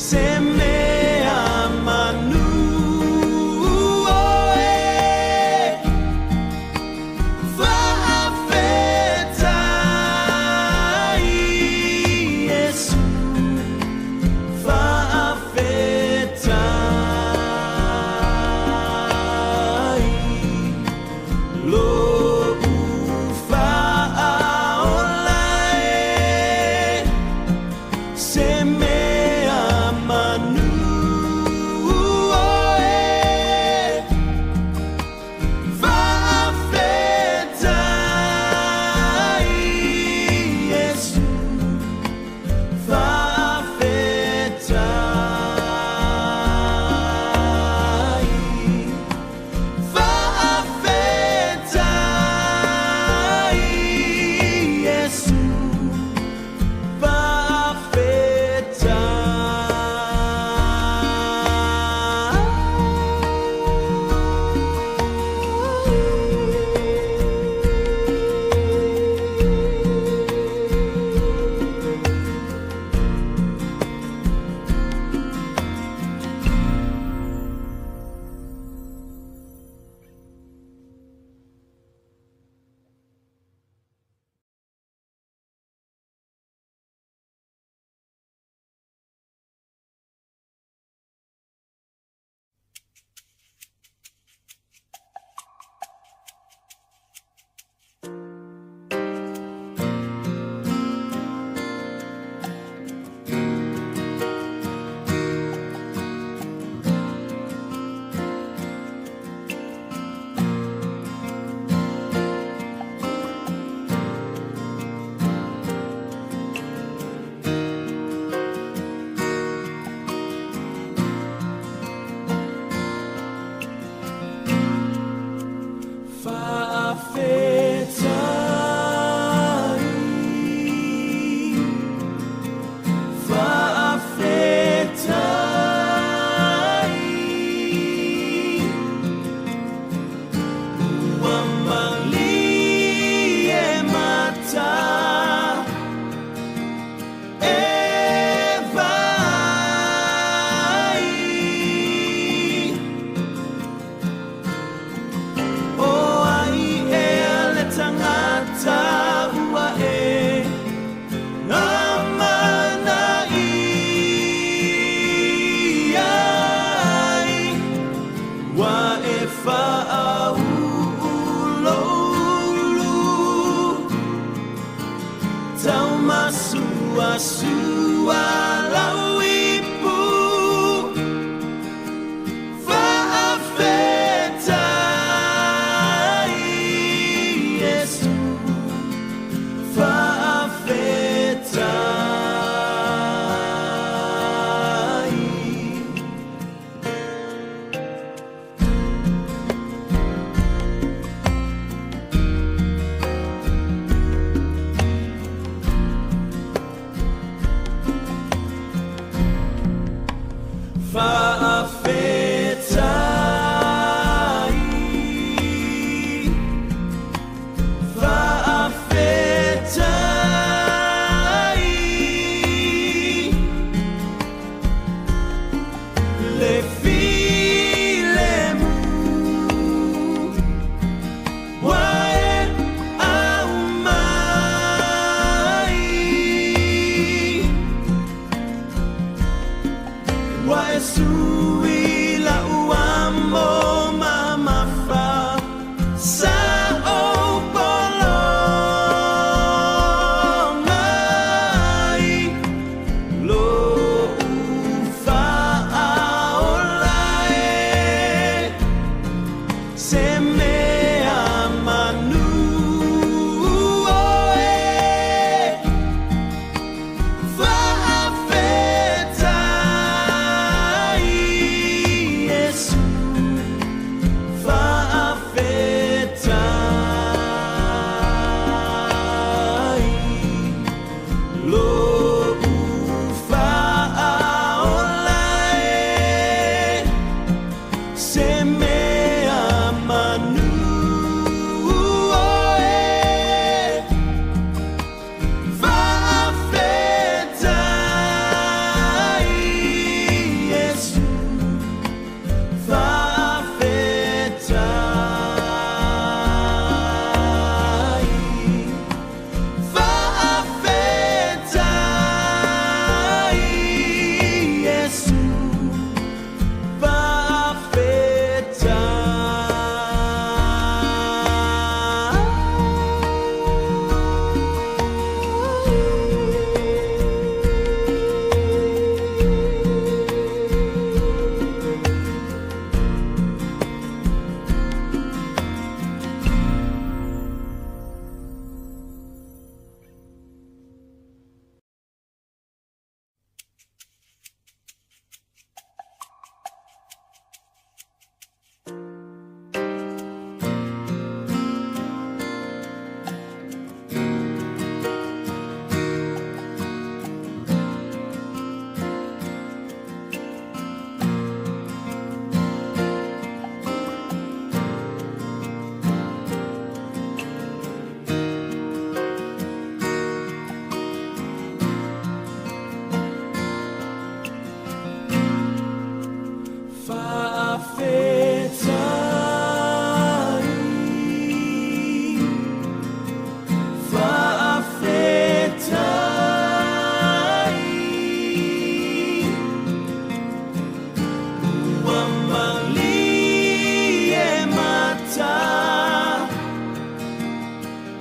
Se mea manu oe. Fa'afetai Iesu, fa'afetai Lo'u fa'aola e. Se mea manu oe. Fa'afetai Iesu, fa'afetai, fa'afetai Iesu, fa'afetai. Fa'afetai, fa'afetai, ua malie mata e vaai. O ai ea le tagata ua e amanaia ai, ua e faauu lou ulu taumasuasua lau ipu. Fa'afetai Iesu, fa'afetai. Fa'afetai, fa'afetai, le filemu ua e aumai. Ua e sui la'u amo mamafa sa ou pologai lo'u fa'aola e. Se mea manu oe. Fa'afetai Faafetai, faafetai, ua malie mata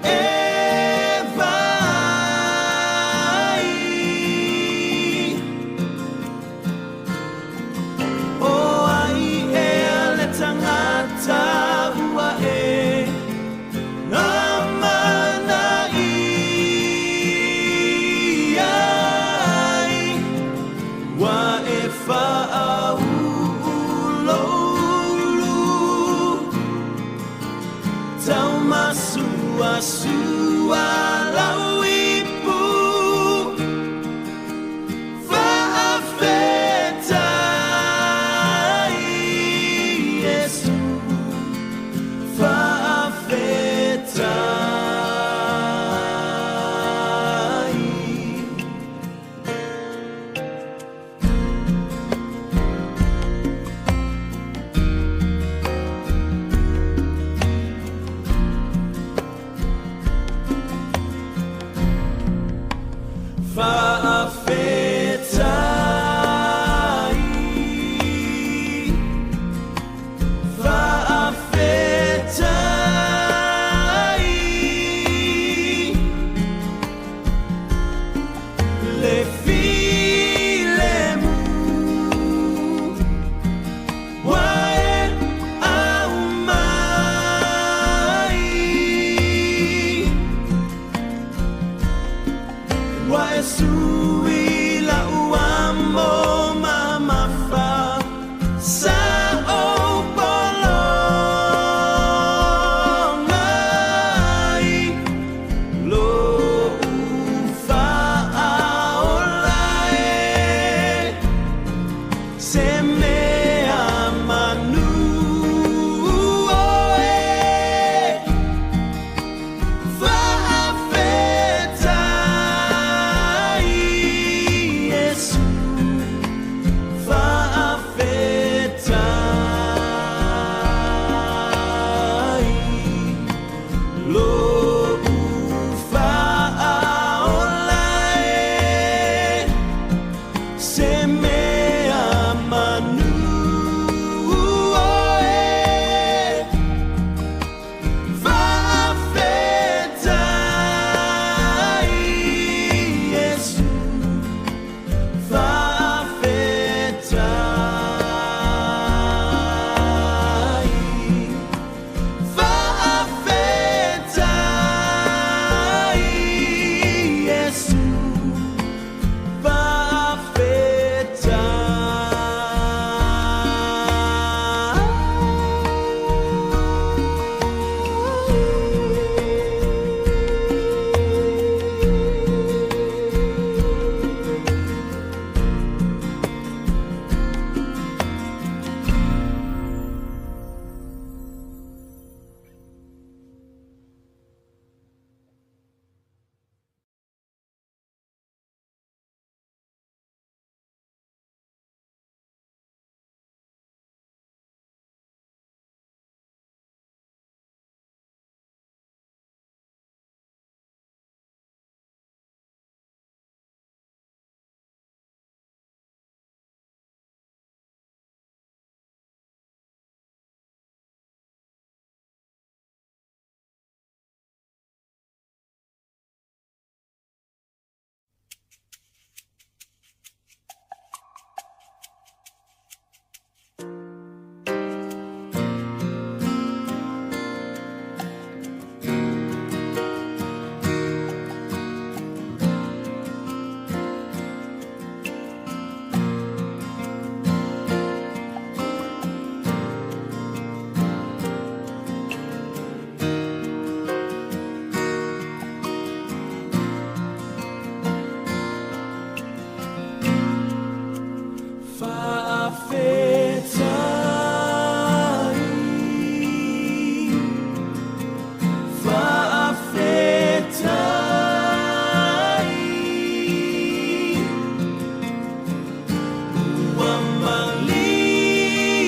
e vaai. O ai ea le tagata ua e amanaia ai, ua e faauu lou ulu taumasuasua lau ipu. Faafetai, Iesu, faafetai. Faafetai, faafetai, le filemu ua e aumai. Ua e sui la'u amo mamafa sa ou pologa ai lo'u faaola e se mea manu oe. Faafetai, Iesu, faafetai, lo'u faaola e se mea manu oe. Faafetai, Iesu, faafetai, faafetai, Iesu, faafetai. Faafetai, faafetai, ua malie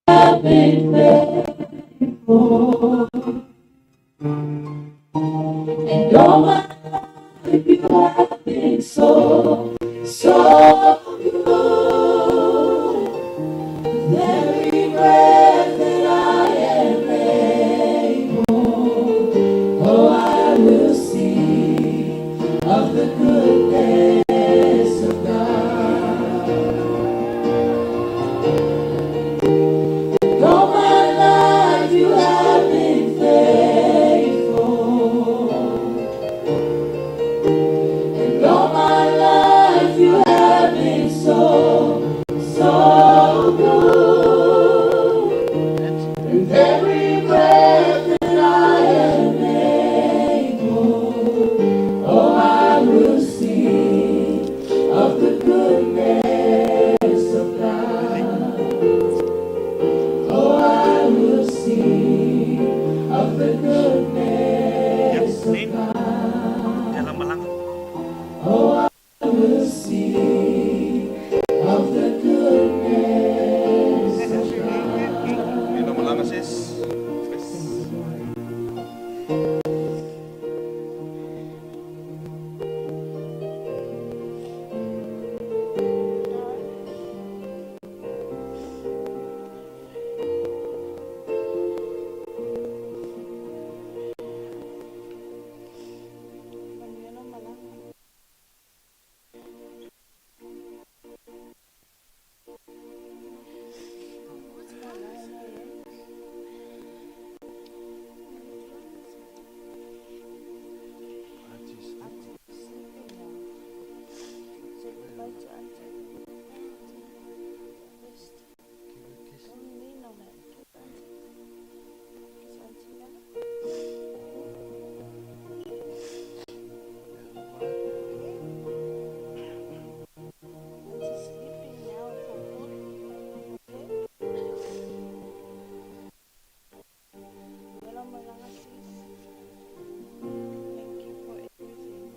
Have been faithful. And all my life you have been so, so good. With every breath that I am able, oh, I will sing of the goodness of God. And all my life you have been faithful. And all my life you have been so, so good. With every breath that I am able, oh, I will sing of the goodness of God. Oh, I will sing of the goodness of God. Dalam malang. Oh, I will sing of the goodness of God. Minum malang sis. Say goodbye to Auntie. First. Don't lean on it. Kiss Auntie. Kiss Auntie now. Okay. Auntie's sleeping now for good. Okay. Wala malanga sis. Thank you for everything.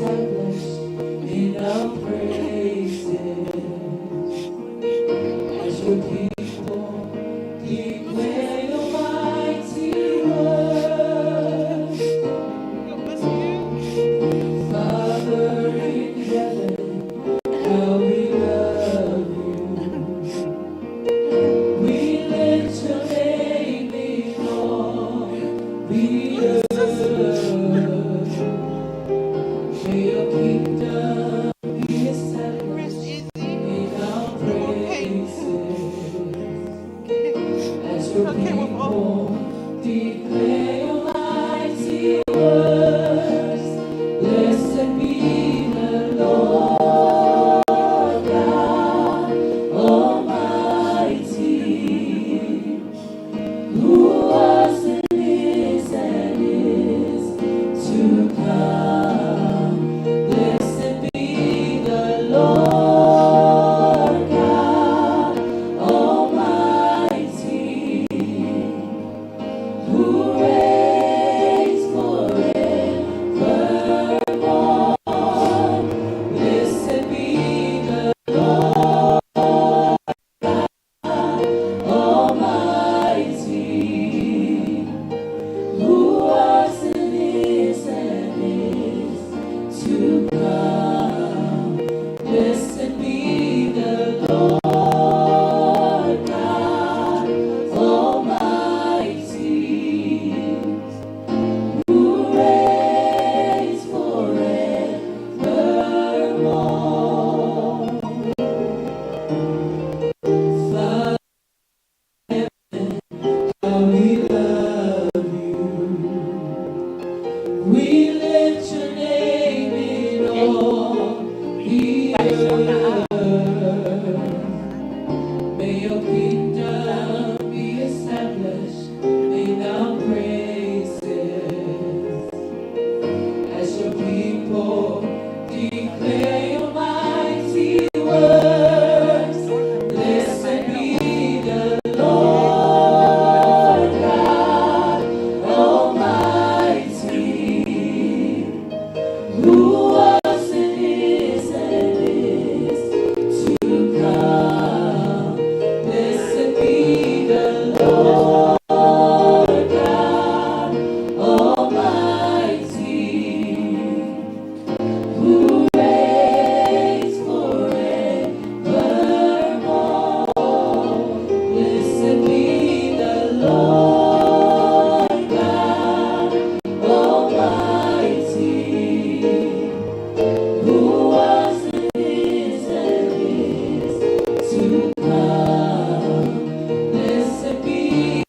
Established in our praises as your people declare your mighty works. Father in heaven, how we love you. We lift your name in all the earth. May your kingdom be Rest established easy. in our No more pain. praises. Okay. As your Okay, with all. people declare your mighty works, blessed be the Lord God Almighty, who was and is to come. Blessed be the Lord God Almighty, who reigns forevermore. Blessed be the Almighty, who was and is to come. Blessed be the Lord God Almighty, who reigns forevermore. Father, how we love you. We lift your name in all the earth. May your kingdom be established in our praises. As your people declare your mighty works, blessed be the Lord God Almighty, who was and is to come. Blessed be the Lord God Almighty, who reigns forevermore. Blessed be the Lord God Almighty, who was and is to come. Blessed be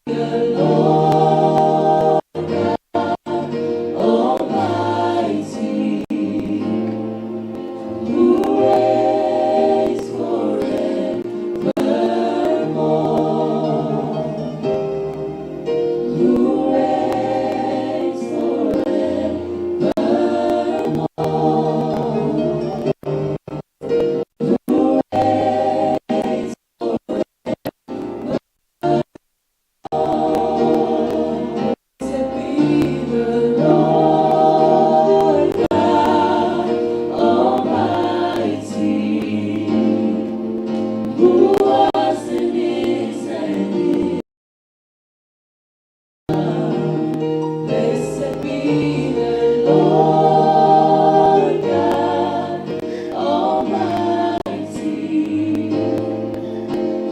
the Lord Almighty, who reigns forevermore. Who reigns forevermore. Who reigns Blessed be the Lord God Almighty, who was and is. Blessed be the Lord God Almighty,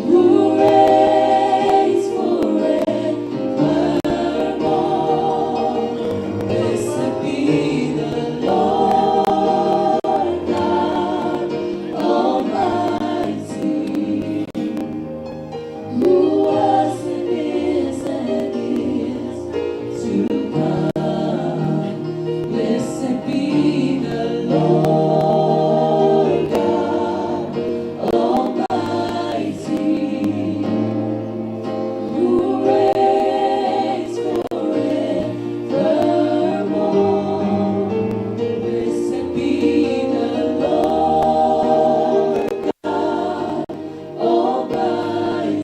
who reigns forevermore. Blessed be the Lord God Almighty, who was and is to come. Blessed be the Lord God Almighty, who reigns forevermore. Blessed be the Lord God Almighty,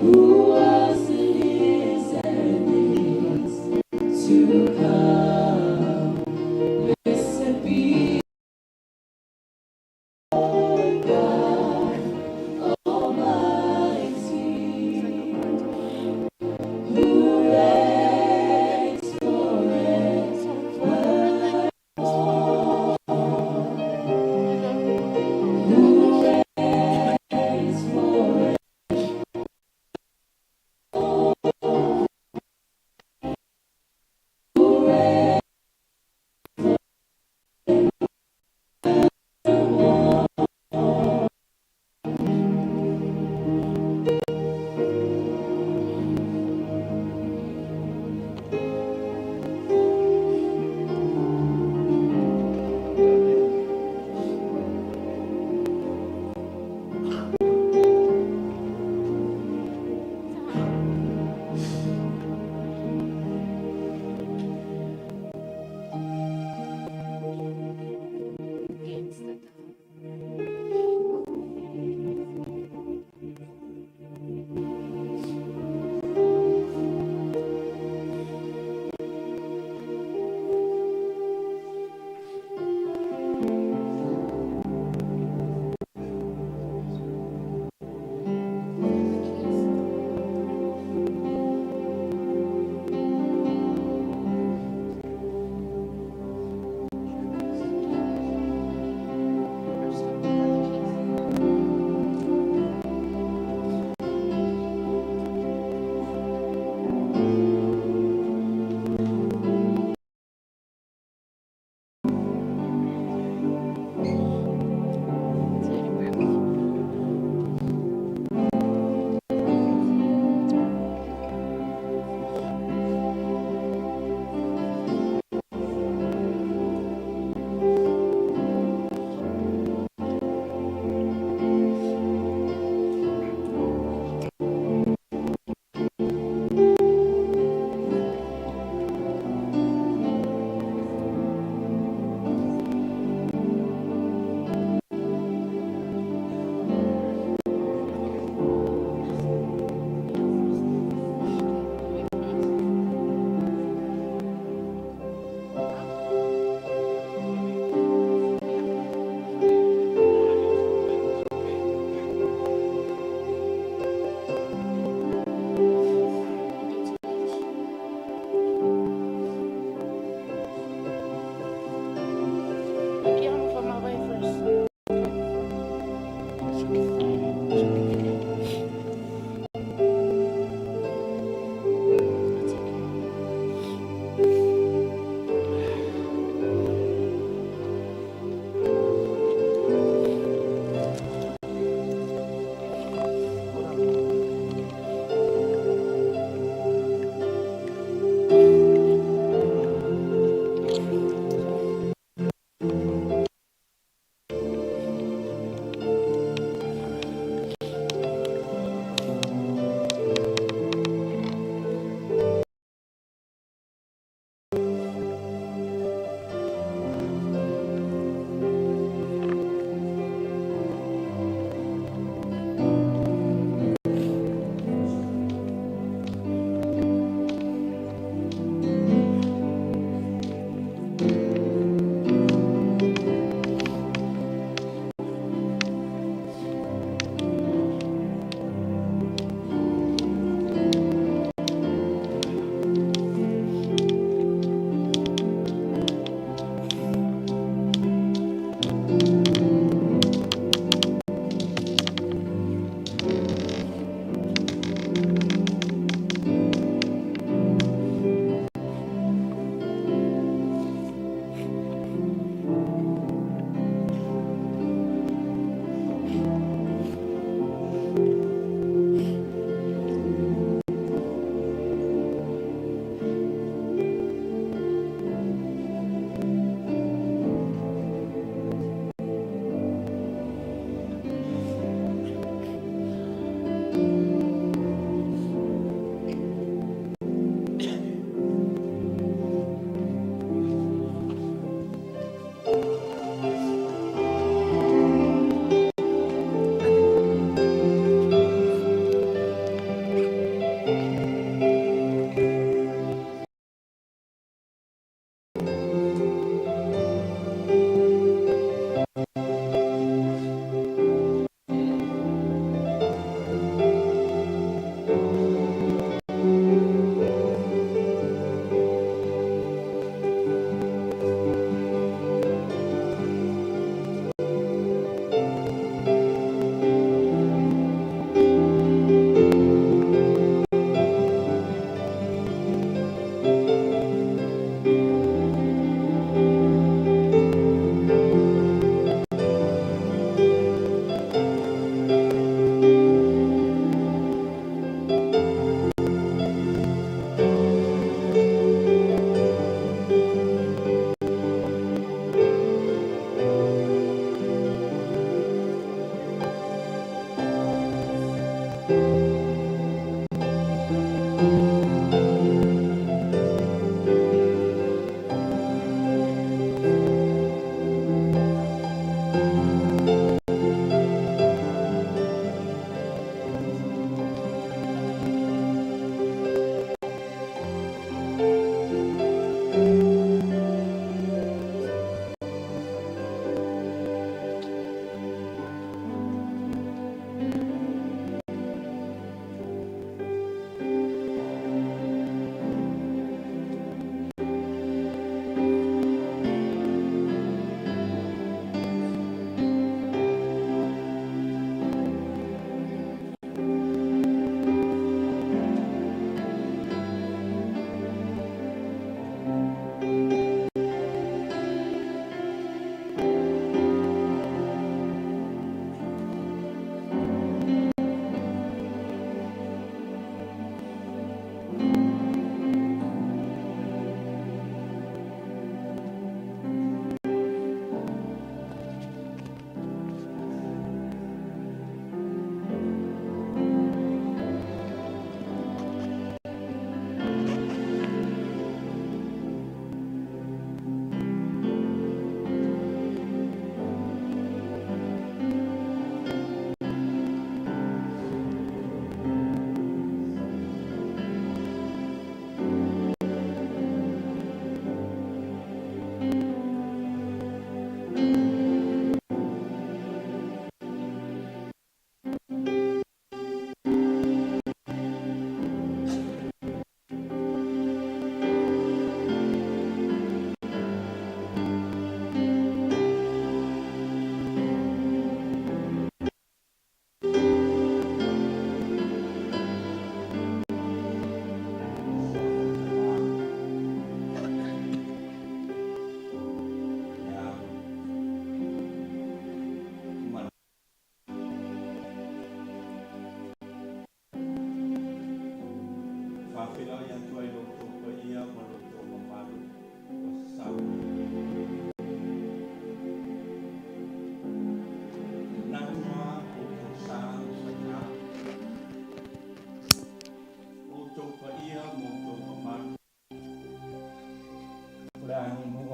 who was and is to come.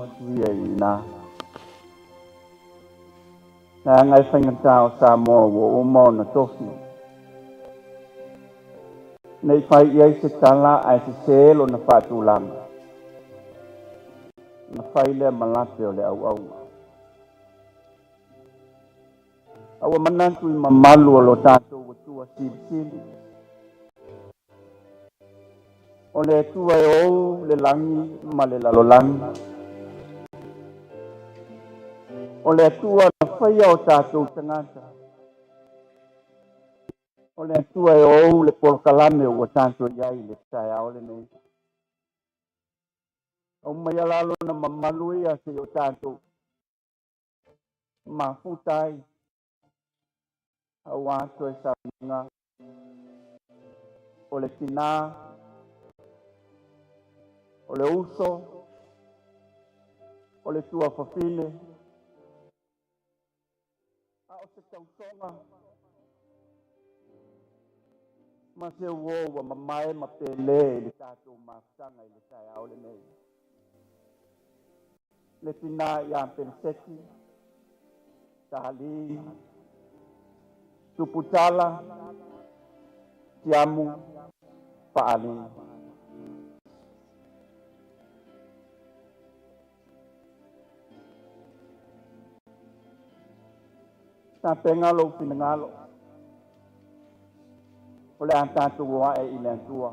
atu ia i ina. Leaga e faigata o Samoa ua uma ona tofi. Ne i fai i ai se tala ae sesē lona faatulaga, ona fai lea ma lape o le auauna. A ua manatu i mamalu o lo tatou Atua Silisili, o le Atua e ou le lagi ma le lalolagi, o le Atua na faia o tatou tagata, o le Atua e ou le polokalame ua tatou i ai i le taeao lenei. Aumaia la lona mamalu ia se i o tatou mafuta ai aua toe sauniga o le tinā, o le uso, o le tuafafine, a o se tausoga ma se uō ua mamae ma pele i le tatou mafutaga i le taeao lenei. Le tinā ia Peneseti, Tali, Tuputala, Tiamu, Faali. Tapena lou finagalo. O le a tatou o ae i le Atua.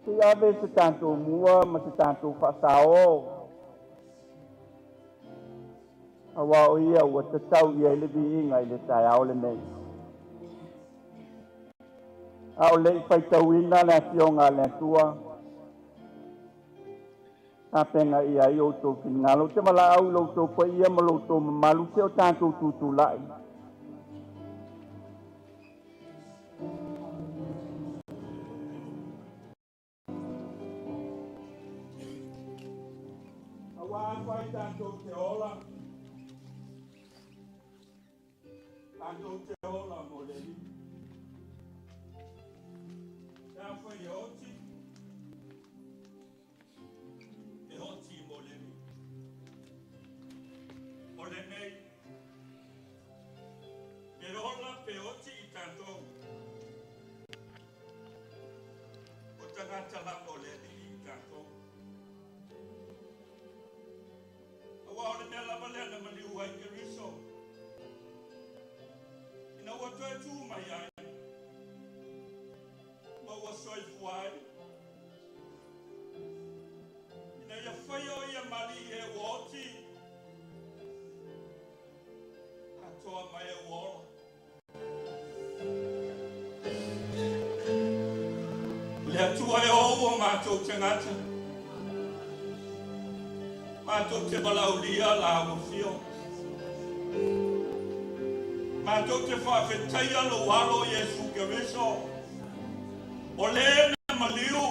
Se i ave se tatou mua ma se tatou faasaō, auā o ia ua tatau i ai le viiga i le taeao lenei. A o le i faitauina le Afioga a le Atua, tapena ia ai outou finagalo. Ou te valaau i lo outou paia ma lo outou mamalu, se o tatou tutulai. Auā afai tatou te ola, tatou te ola mo le Alii. Pe afai e oti, e oti mo le Alii. O lenei, pe ola pe oti i tatou, o tagata lava o le Alii i tatou. Auā o le mea lava lea na maliu ai Keriso, ina ua toe tu mai ai, ma ua soifua ai, ina ia faia o ia ma Alii i e ua oti, atoa ma e ua ola. Le Atua e ou o matou tagata, matou te valaaulia la ua afio. Matou te faafetaia lou Alo Iesu Keriso, o lē na maliu,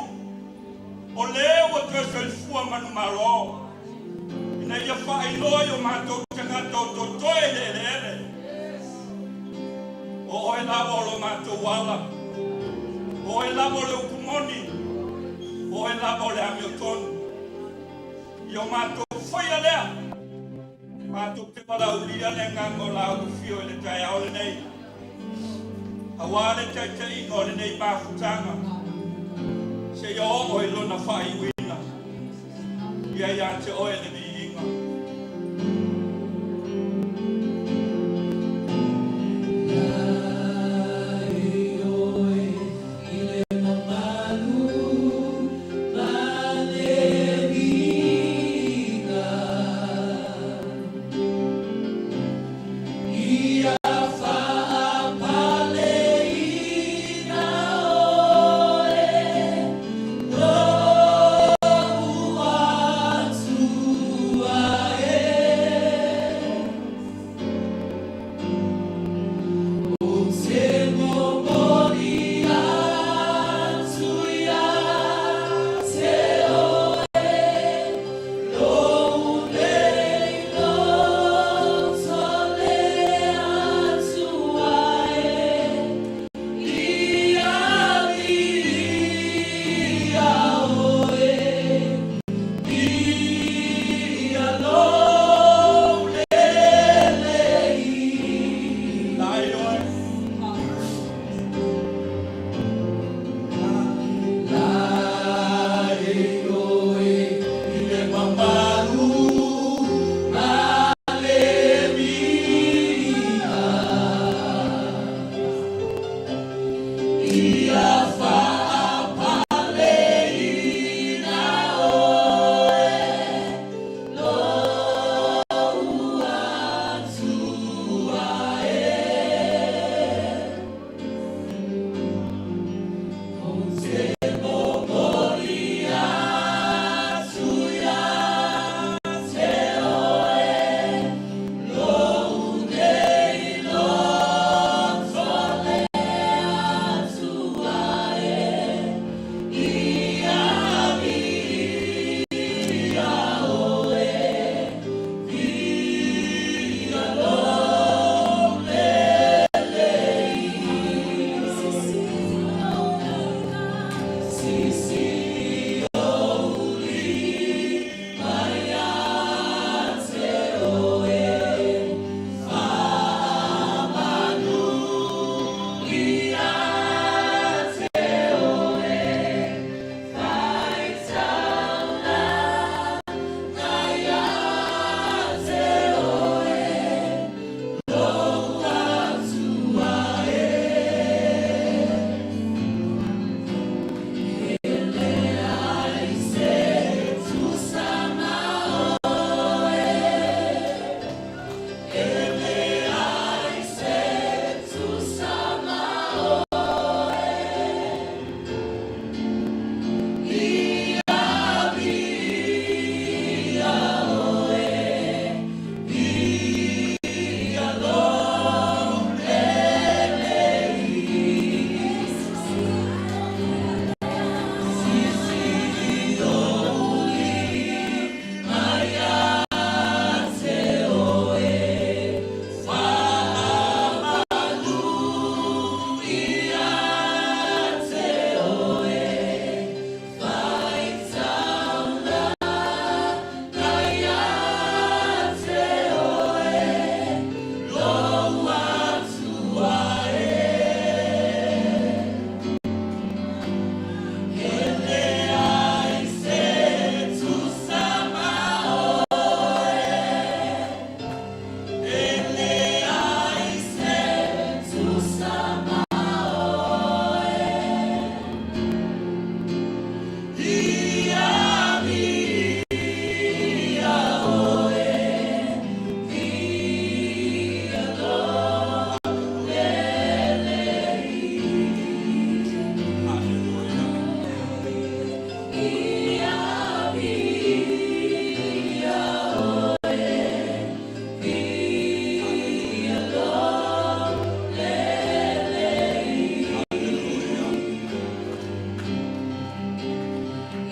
o lē ua toe soifua manumalo, ina ia faailoa i o matou tagata o totoe i le eleele. O oe lava o lo matou ala, o oe lava o le upu moni, o oe lava o le amiotonu. I o matou faia lea, matou te valaaulia le agaga o la ua afio i le taeao lenei, auā le taitaiga o lenei mafutaga, seia oo i lona faaiuina. Ia iā te oe le viiga.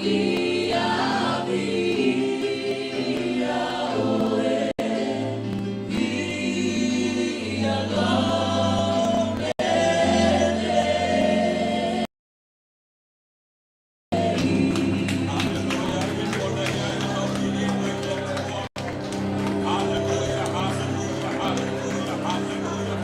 Ia via oe, via Hallelujah, hallelujah, hallelujah, hallelujah.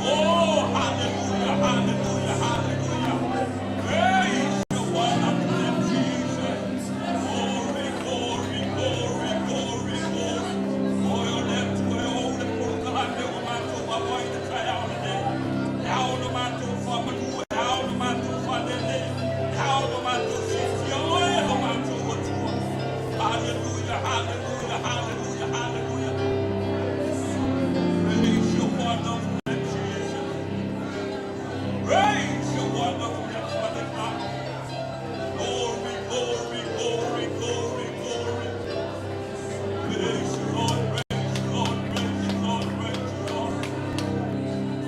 Oh, hallelujah, hallelujah, hallelujah. Praise your wonderful name, Jesus. Glory, glory, glory, glory, glory. Oh, your name to all the Portugal, the man to avoid the trial How no man to form how no man to how no man to sit your man to Hallelujah, hallelujah, hallelujah, hallelujah. Praise your wonderful name, Jesus. Praise your wonderful name, Father God. Glory, glory, glory, glory, glory. Praise you, Lord, praise you, Lord, praise you, Lord, praise you, Lord.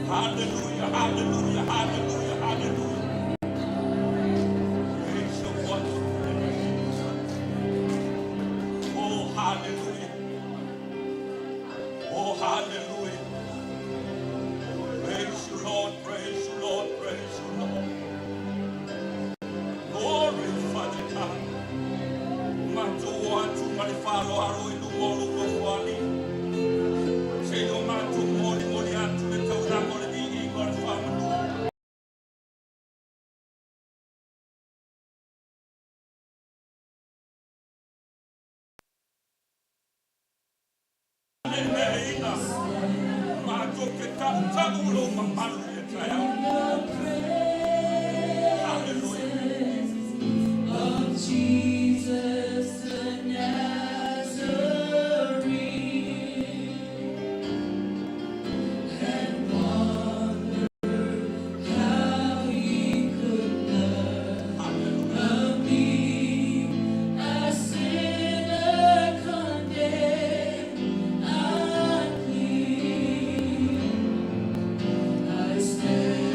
Hallelujah, hallelujah, hallelujah, hallelujah. Praise your wonderful name, Jesus. Oh, hallelujah. Oh, hallelujah. Praise you, Lord, praise you, Lord, praise you, Lord. Glory, Father God. Matou atu ma le faaaloalo i luga o lou nofoalii. Se i o matou molimoli atu le taulaga o le viiga o le faamanu. Leina. Matou te ta'uta'u lou mamalu i le taeao. Hallelujah. Of Jesus the Nazarene, and wonder how he could love Hallelujah. me, a sinner condemned, unclean. I stand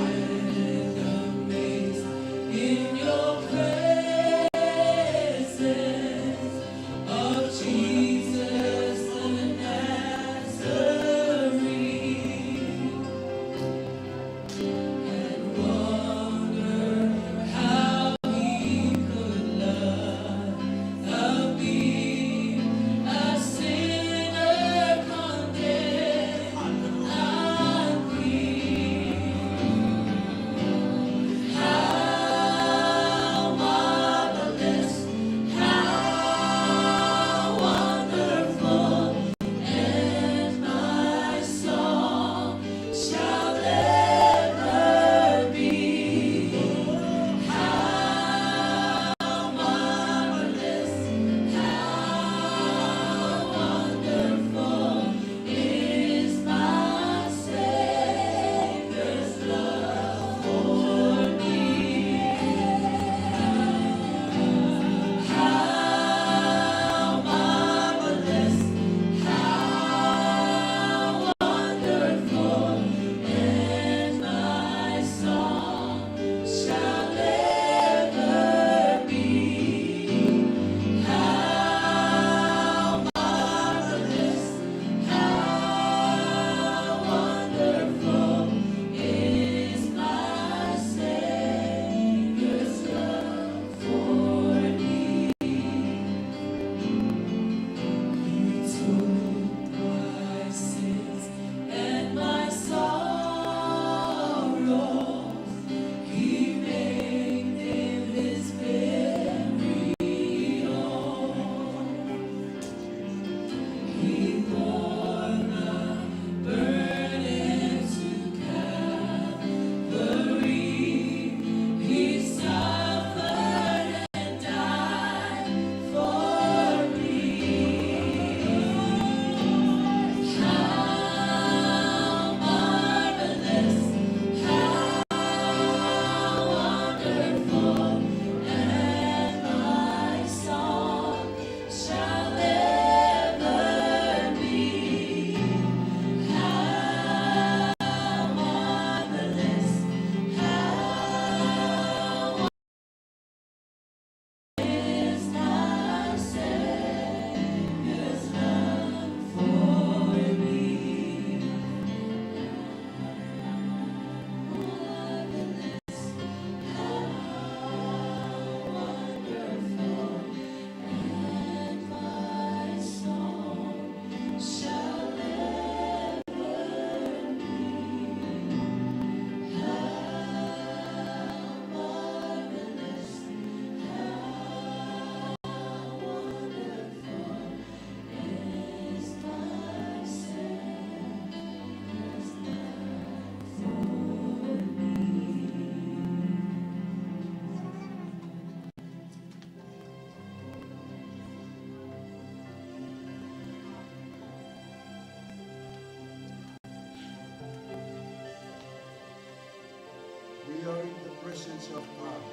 presence of God.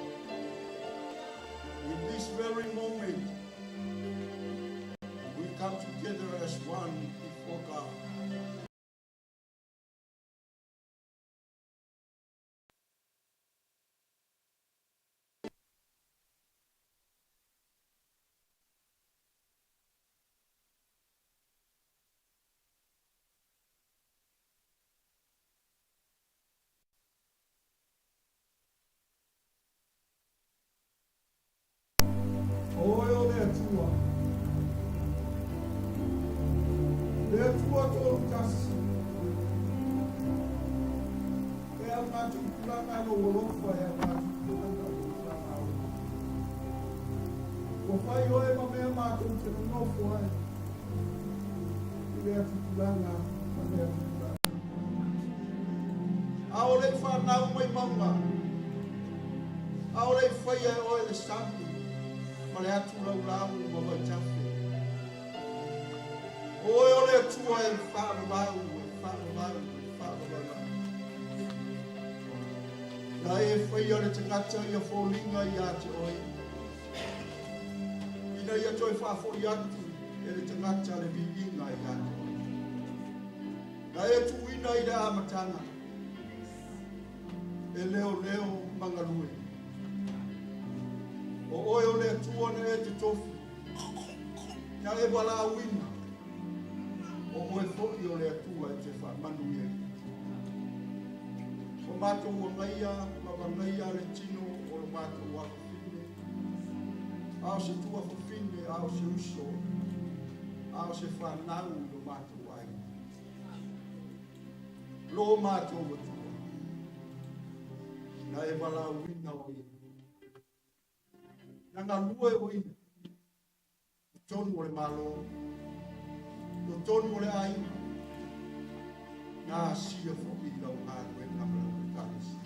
In this very moment, we come together as one before God. O oe o le Atua, le Atua Toolutasi, e a matou tulaga lou alofa, e a matou tulaga lou faamalo. Ua fai oe ma mea matou te nonofo ai i lea tupulaga ma lea tupulaga. A o le i fanau mai mauga, a o le i faia e oe le sami ma le atu laulau ma vaitafe. O oe o le Atua e faavavau, e faavavau, e faavavau lava. Na e faia le tagata ia foliga ia te oe, ina ia toe faafoi atu e le tagata le viiga ia te oe. Na e tuuina i le amataga, e leoleo ma galue. O oe o le Atua na e totofi, na e valaauina, o oe foi o le Atua e te faamanuiaina. O matou agaia ma vagaia le tino o lo matou afafine, a o se tuafafine, a o se uso, a o se fanau i lo matou aiga. Lo matou Atua, na e valaauina o ia, na galue o ia, totonu o le Malo, totonu o le aiga, na asia foi lau galuega ma lau ekalesia.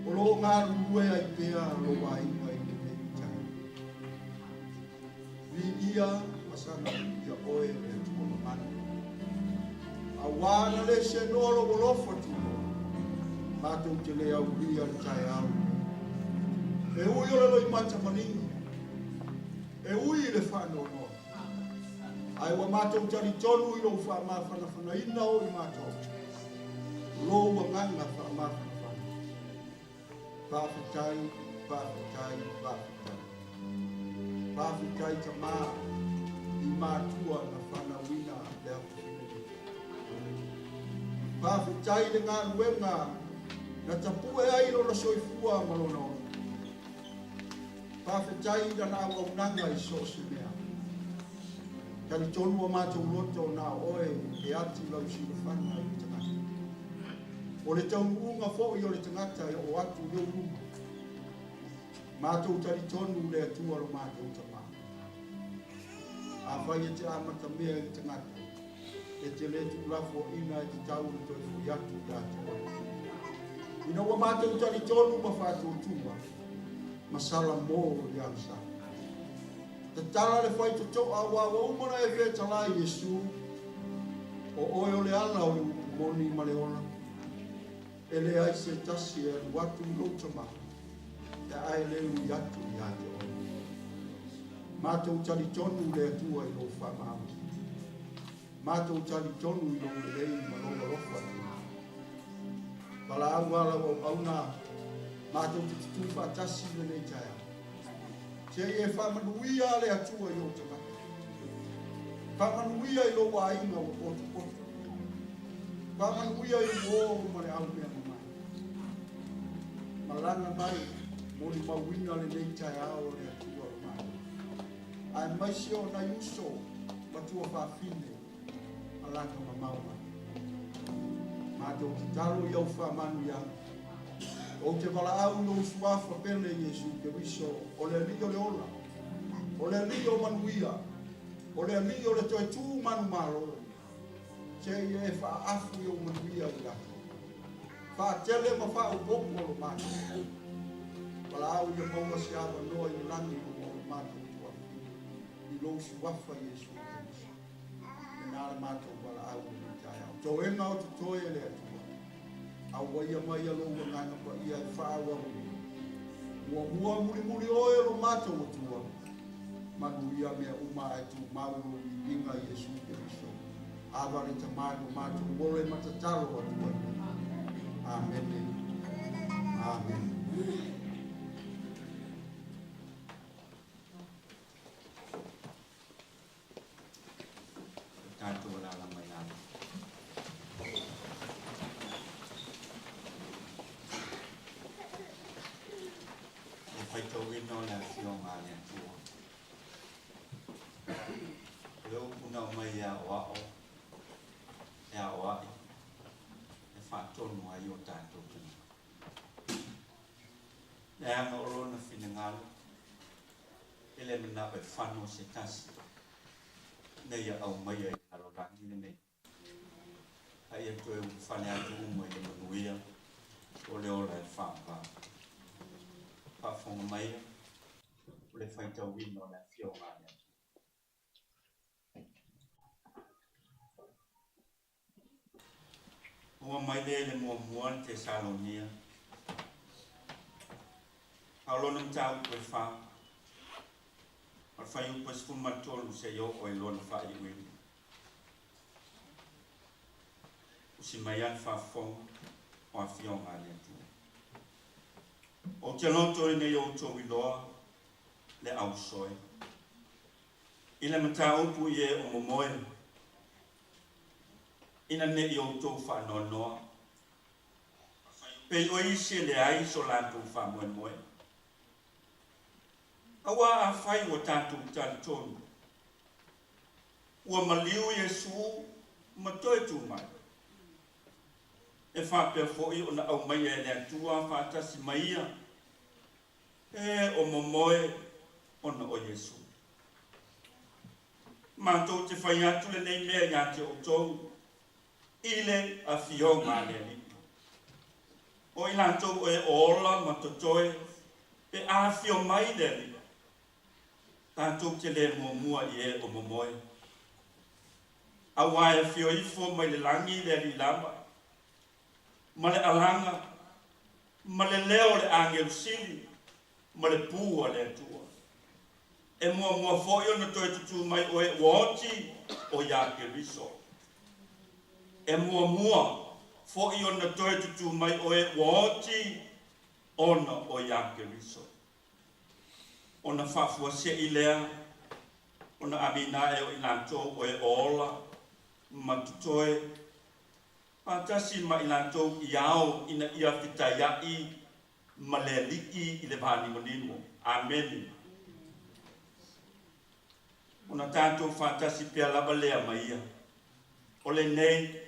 O lo o galulue ai pea lou aiga i lenei taimi. Viia ma saga viia oe o le Atua mamana. Auā na le seanoa lou alofa tunoa, matou te le aulia le taeao lenei. E ui o le loimata maligi, e ui i le faanoanoa, ae ua matou talitonu i lou faamafanafanaina o i matou, lou agaga faamafanafana. Faafetai, faafetai, faafetai. Faafetai tamā i matua na fanauina le afafine nei. Faafetai le galuega na tapue ai lona soifua ma lona ola. Faafetai i lana auaunaga i so o se mea. Talitonu o matou loto na o oe e ati lau silafaga i le tagata. O le taunuuga foi o le tagata e oo atu i ou luma. Matou talitonu le Atua lo matou Tamā. Afai e te amatamea i le tagata, e te le tuulafoaina e tatau ona toe foi atu ia te oe. Ina ua matou talitonu ma faatuatua, ma salamo i le agasala. Tatala le faitotoa aua ua uma ona e fetalai Iesu, o oe o le ala o le upu moni ma le ola. E leai se tasi e alu atu i lou Tamā, pe a e le ui atu ia te oe. Matou talitonu le Atua i lou faamaoni. Matou talitonu i lou lelei ma lou alofa tunoa. Valaau a lau auauna matou te tutū faatasi i lenei taeao. Se i e faamanuia le Atua i ou tagata. Faamanuia i lou aiga ua potopoto. Faamanuia i uō ma le aumea mamae. Malaga mai molimauina lenei taeao o le Atua o Malo. Aemaise o nai uso ma tuafafine malaga mamao mai. Matou tatalo i au faamanuiaga. Ou te valaau i lou suafa pele Iesu Keriso, o le Alii o le ola, o le Alii o manuia, o le Alii o le toe tu manumalo. Se i e faaafu i ou manuia i latou. Faatele ma faaopoopo lo matou. Valaau ia maua se avanoa i le lagi luga o le matou tuafafine i lou suafa Iesu Keriso. Lena le matou valaau i lenei taeao. Toega o totoe e le Atua. Auaia maia Lou Agaga Paia e faaauauina. Muamua mulimuli Oe o lo matou Atua, manuia mea uma ae tumau Lou viiga i Iesu Keriso. Ava le Tama i lo matou ola e ma tatalo atu ai nei. Amene. Amene. O tatou alaala mai lalo. Le faitauina o le Afioga a le Atua. O le upu na aumai e aoao, e aoai, e faatonu ai o tatou tagata. Leaga o lona finagalo, e le manao e fano se tasi, ina ia aumaia i le lalolagi lenei, a ia toe ulufale atu uma i le manuia o le ola e faavavau. Faafofoga maia, o le faitauina o le Afioga a le Atua. Ua mai lea i le muamua le Tesalonia, a o lona mataupu e fa, o le fuaiupu e 13 seia oo i lona faaiuina. Usi mai lava le faafofoga o Afioga a le Atua. Ou te loto ina ia outou iloa le ausoe. I le mataupu i e o momoe, ina ne i outou faanoanoa, pei o isi e leai so latou faamoemoe. Auā afai ua tatou talitonu, ua maliu Iesu ma toe tu mai, e faapea foi ona aumaia e le Atua faatasi ma ia, e o momoe ona o Iesu. Matou te fai atu lenei mea iā te outou i le Afioga a le Alii. O i latou e ola ma totoe pe afio mai le Alii, tatou te le muamua i e o momoe. Auā e afio ifo mai le lagi le Alii lava, ma le alaga, ma le leo o le agelu sili, ma le pū a le Atua. E muamua foi ona toe tutū mai o e ua oti o iā Keriso. E muamua foi ona toe tutū mai o e ua oti ona o iā Keriso. Ona faafuase'i lea ona aveina ae o i latou o e ola ma totoe faatasi ma i latou i ao ina ia fetaia'i ma le Alii i le vanimonimo. Amene. Ona tatou faatasi pea lava lea ma Ia. O lenei,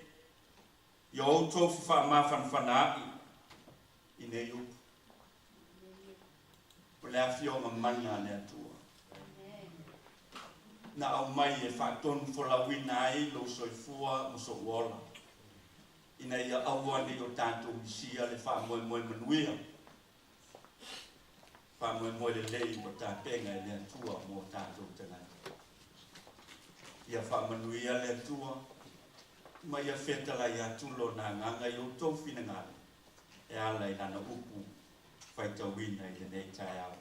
ia outou fefaamafanafana a'i i nei upu. O le Afioga mana a le Atua. Na aumai e faatonu folauina ai lou soifua ma sou ola. Ina ia aua ne i o tatou misia le faamoemoe manuia, faamoemoe lelei ua tapena e le Atua mo tatou tagata. Ia faamanuia le Atua ma ia fetalai atu Lona Agaga i outou finagalo e ala i Lana upu faitauina i lenei taeao.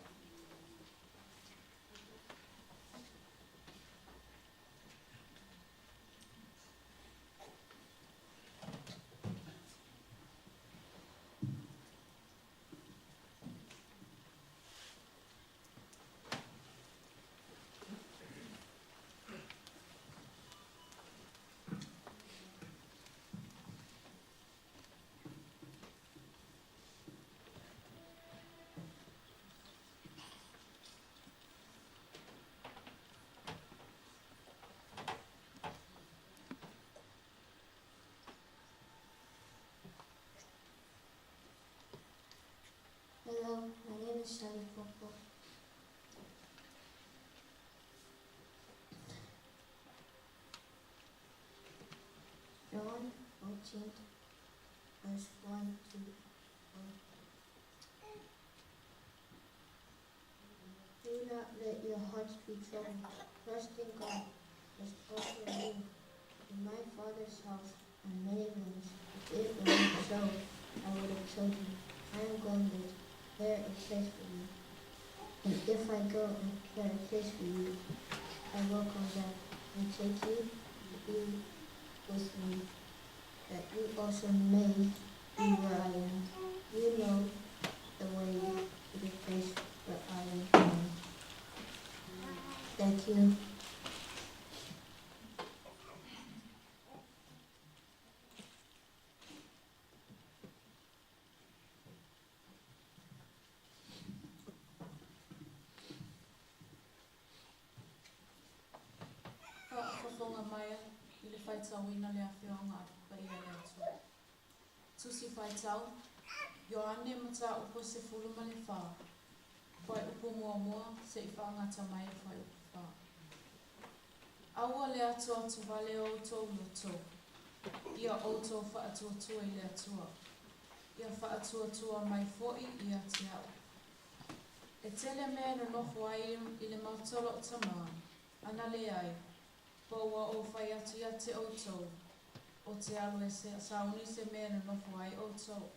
Hello, my name is Sally Popo. John 14, verse 1 to 4. Do not let your hearts be troubled. Trust in God. Trust also in me. In my Father's house are many rooms. If it were not so, I would have told you. I am going there to prepare a place for you. And if I go and prepare a place for you, I will come back and take you to be with me, that you also may be where I am. You know the way to the place where I am going. Thank you. Faafofoga mai i le faitauina le Afioga Paia a le Atua. Tusi Faitau, Ioane Mataupu 14, Fuaiupu muamua se'i faagata mai i le Fuaiupu fa. Aua le atuatuvale o outou loto, ia outou faatuatua i le Atua, ia faatuatua mai foi ia te a'u. E tele mea e nonofo ai i le maota o lo'u Tamā, ana leai, po ua ou fai atu ia te outou, ou te alu e sauni se mea e nonofo ai outou.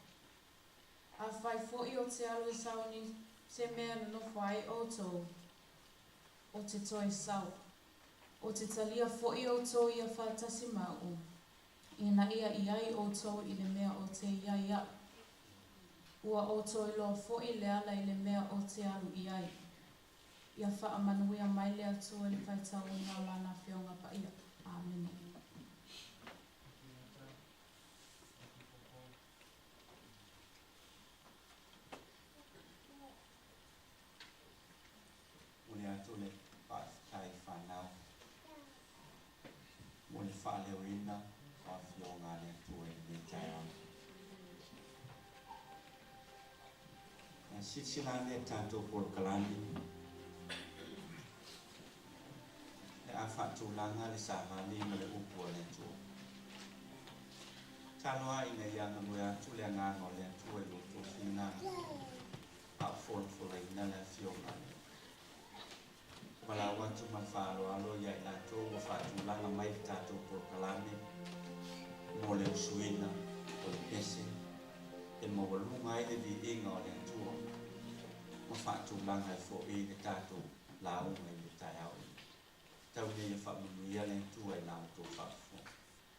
Afai foi ou te alu e sauni se mea e nonofo ai outou, ou te toe sau, ou te talia foi outou ia faatasi ma a'u, ina ia i ai outou i le mea ou te i ai a'u. Ua outou iloa foi le ala i le mea ou te alu i ai. Ia faamanuia mai le Atua i le faitauina o Lana Afioga Paia. Amene. Momoli atu le faafetai fanau mo le faaleoina o Afioga a le Atua i lenei taeao. Silasila ane i le tatou polokalame, le a faatulaga le savali ma le upu a le Atua. Tatalo lava ina ia galue atu le agaga o le Atua i lo outou finagalo a o folafolaina le Afioga a le Alii. Valaau atu ma le faaaloalo ia i latou ua faatulaga mai le tatou polokalame mo le usuina o le pese e maualuga ai le viiga o le Atua ma faatulaga ai foi le tatou lauga i le taeao lenei. Tau ina ia faamanuia le Atua i la outou faafofoga.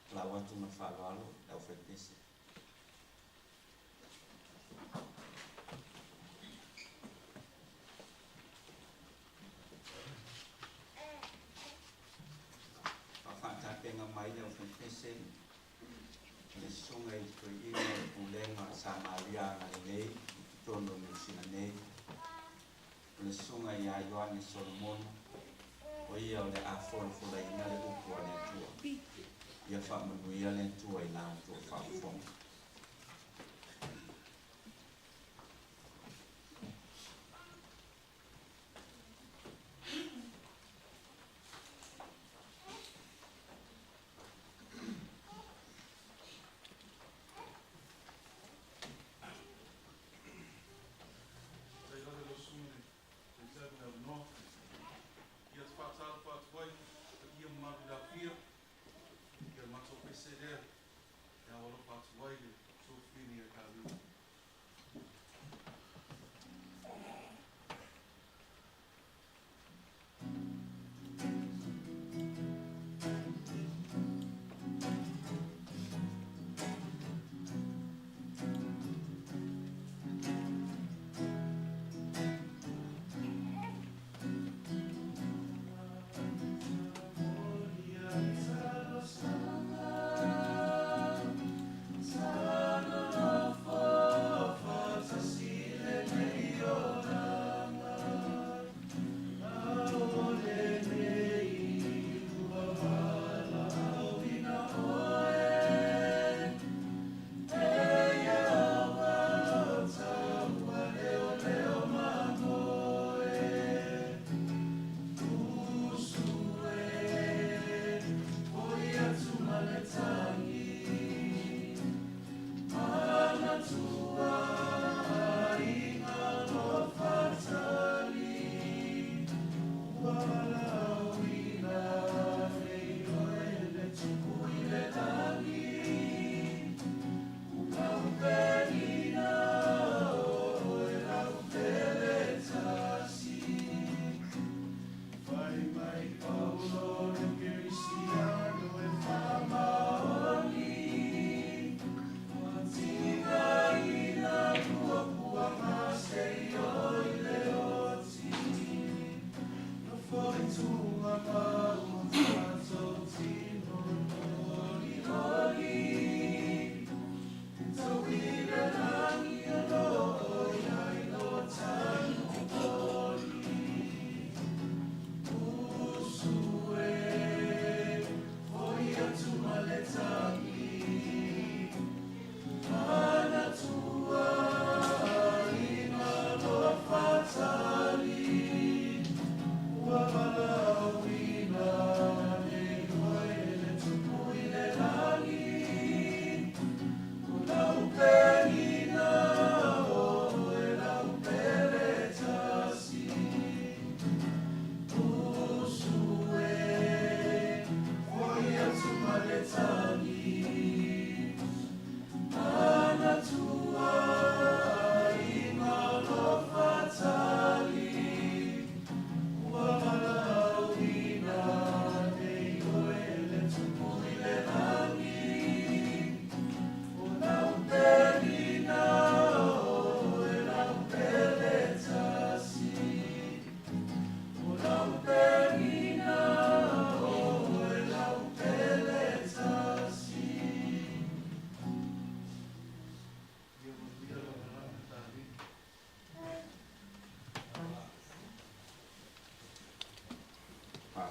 Valaau atu ma le faaaloalo le aufaipese. Faa-faatapega mai le aufaipese o le Susuga i le Toeaina o le Pulega o le Samaria Agalelei i totonu o Niu Sila nei, o le Susuga ia Ioane Solomona, o ia o le a folafolaina le upu a le Atua. Ia faamanuia le Atua i la outou faafofoga. Tailale lau susuga i le Taitai mo le avanoa. Ia, te faatalofa atu ai i paia mamalu i le aofia i le matou pese lea e ao alofa atu ai le Sofini a Kalina.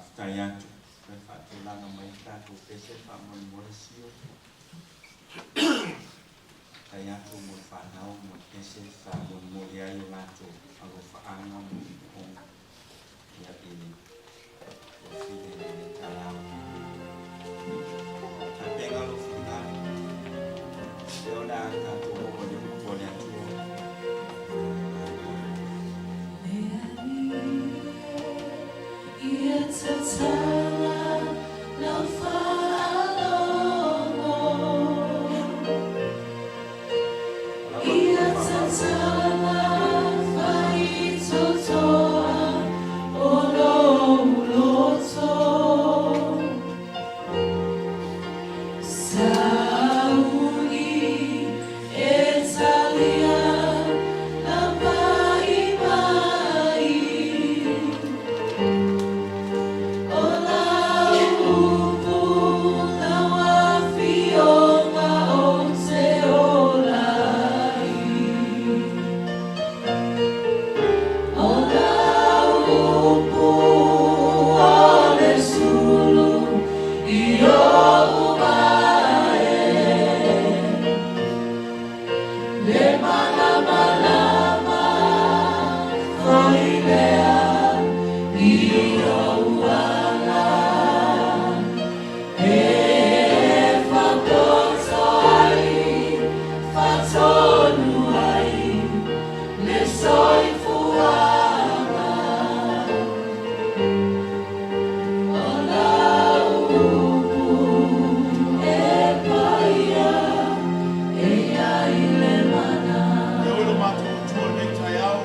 Faafetai atu le faatulaga mai le tatou pese faamolemole sio. Faafetai atu mo le fanau mo le pese faamolemole ai o latou alofaaga ma manaoga ia i le tuafile i le taeao. Tapena lou finagalo, lea o le a tatou oo i le upu a le Atua. Ia oe lo matou Atua i lenei taeao,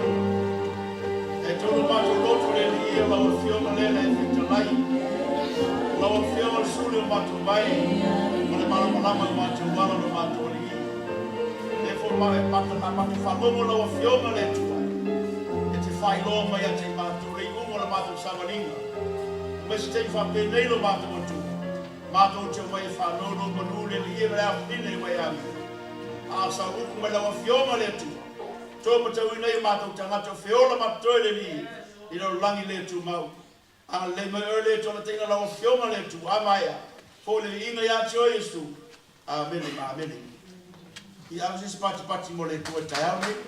e tolu matou loto le Alii o lau Afioga lea na e fetalai. O lau Afioga le suli o matou vae, ma le malamalama i o matou ala o lo matou Alii. Lea foi ma e mata na matou faalogo lau Afioga le Atua, e te faailoa mai ia te i matou le iuga o la matou savaliga. Mai se taimi faapenei lo matou Atua, matou te omai e faanonomanu le Alii ma le afafine ua e ame. A o sau upu mai lau Afioga le Atua, toe matauina ai o matou tagata o feola ma totoe le Alii i lalolagi le tumau. Agalelei mai oe le Atua taina lau Afioga le Atua, a maea, foi le viiga ia te oe Iesu. Amene ma amene. Ia ave se isi patipati mo le Atua i le taeao lenei.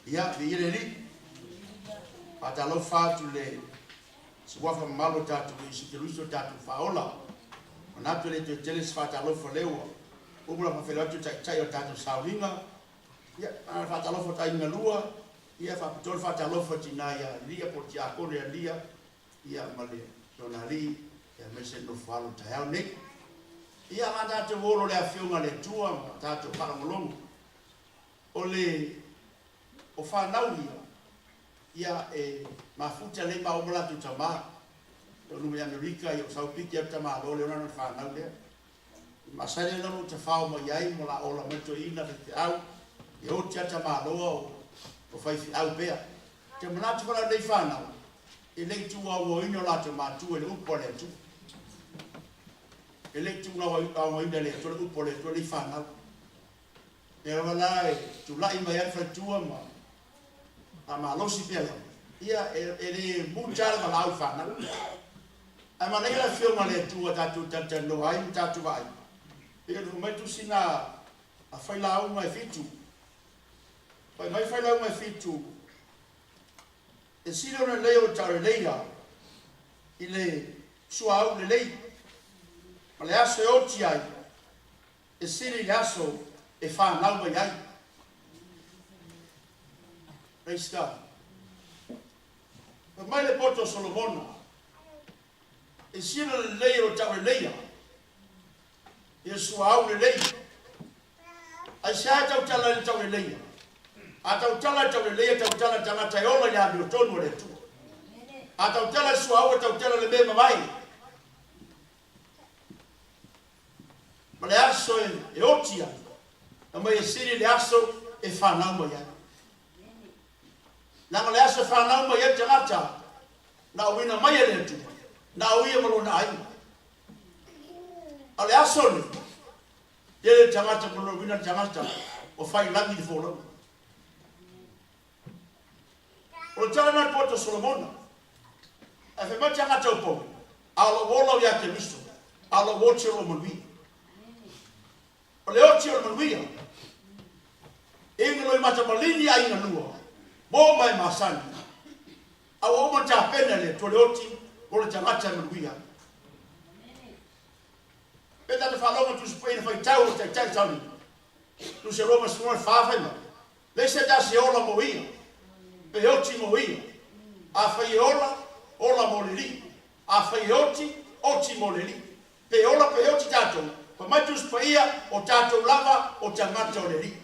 Ia, viia le Alii. Faatalofa atu i le suafa mamalu o tatou Iesu Keriso tatou Faaola. Manatu e le toe tele se faatalofa lea ua uma ona faafeiloai atu le Taitai o le tatou sauniga. Ia, na ona faatalofa atu aiga lua, ia faapitoa le faatalofa i tina ia Lia po o le Tiakono ia Lia, ia ma le lona alii, ia aemaise le nofo alo i le taeao lenei. Ia, a tatou olo i le Afioga a le Atua ma tatou faalogologo, o le o fanau ia, ia e mafuta lelei maua ma latou tama. E taunuu mai Amerika, ia ua sau piki atu tamaloa le ona na fanau lea. I masani ai la lou tafao mai ai ma la ola mai toeaina faifeau, e oti lava tamaloa o faifeau pea. Ou te manatu foi la lenei fanau, e le i tuuauaina o latou matua i le upu a le Atua. E le i tuuauaina e le Atua le upu a le Atua lenei fanau. Lea lava la e tulai mai ai le faletua ma faamalosi pea lava, ia e le muta lava le valaau i fanau. Ae manaia le Afioga a le Atua tatou talatalanoa ai ma tatou vaai, pei ona fai mai le tusi a Failauga e 7. Fai mai Failauga e 7, e sili ona lelei o le tauleleia i le suauu lelei, ma le aso e oti ai, e sili i le aso e fanau mai ai. Praise God. Fai mai le poto o Solomona, e sili ona lelei o le tauleleia i le suauu lelei. Aisea e tautala ai le tauleleia? A tautala i le tauleleia, e tautala i le tagata e ola i le amiotonu a le Atua. A tautala i le suauu, e tautala i le mea e mavae. Ma le aso e oti ai, aumai e sili le aso e fanau mai ai. Leaga o le aso e fanau mai ai le tagata, na auina mai e le Atua, na au ia ma lona aiga. A o le aso lenei, tele le tagata ma lona uiga le tagata ua fai lagi le folauga. O O le tala lena a le poto Solomona. Ae fai mai le tagata o Paulo, A o lou ola o ia Keriso, a o lou oti o lou manuia. O le oti o le manuia, e iuga loi mata malini aiga lua, mo ma e masani, a ua uma ona tapena e le Atua le oti mo le tagata e manuia ai. Pe tata faalogo tusi paia na faitau o taitai sauni. Tusi a Roma 14 fai mai, Leai se tasi e ola mo ia, pe oti mo ia. Afai e ola, ola mo le Alii. Afai e oti, oti mo le Alii. Pe ola pe oti tatou, fai mai Tusi Paia, o tatou lava o tagata o le Alii.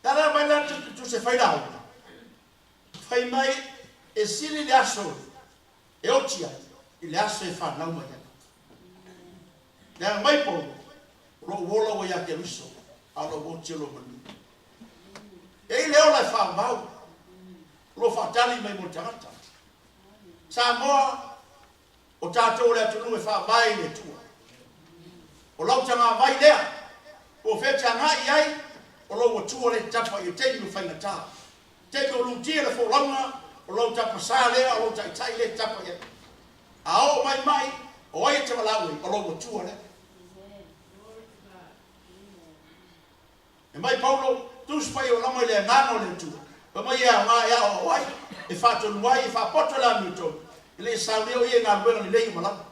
Tala mai la Tusi e fai lauga, fai mai e sili le aso e oti ai i le aso e fanau mai ai. Leaga mai Paulo, o lou ola ua ia Keriso, a o lou oti o lou manuia. E i le ola e faavavau, o lo o faatali mai mo le tagata. Samoa, o tatou o le atunuu e faavae i le Atua. O lau tagavai lea, po o fea e te agai i ai, o lou Atua lea e te tapa i le taimi o faigata. Taimi o lutia le folauga, o lou tapasā lea, o lou taitai lea e te tapa i ai. A oo mai mai, o ai e te valaau ai? O lou Atua lea. E mai Paulo, tusi pai o lama i le agaga o le Atua, fai mai e aoga e aoao ai, e faatonu ai, e faapoto le amiotonu, e le i saunia o ia i galuega lelei uma lava.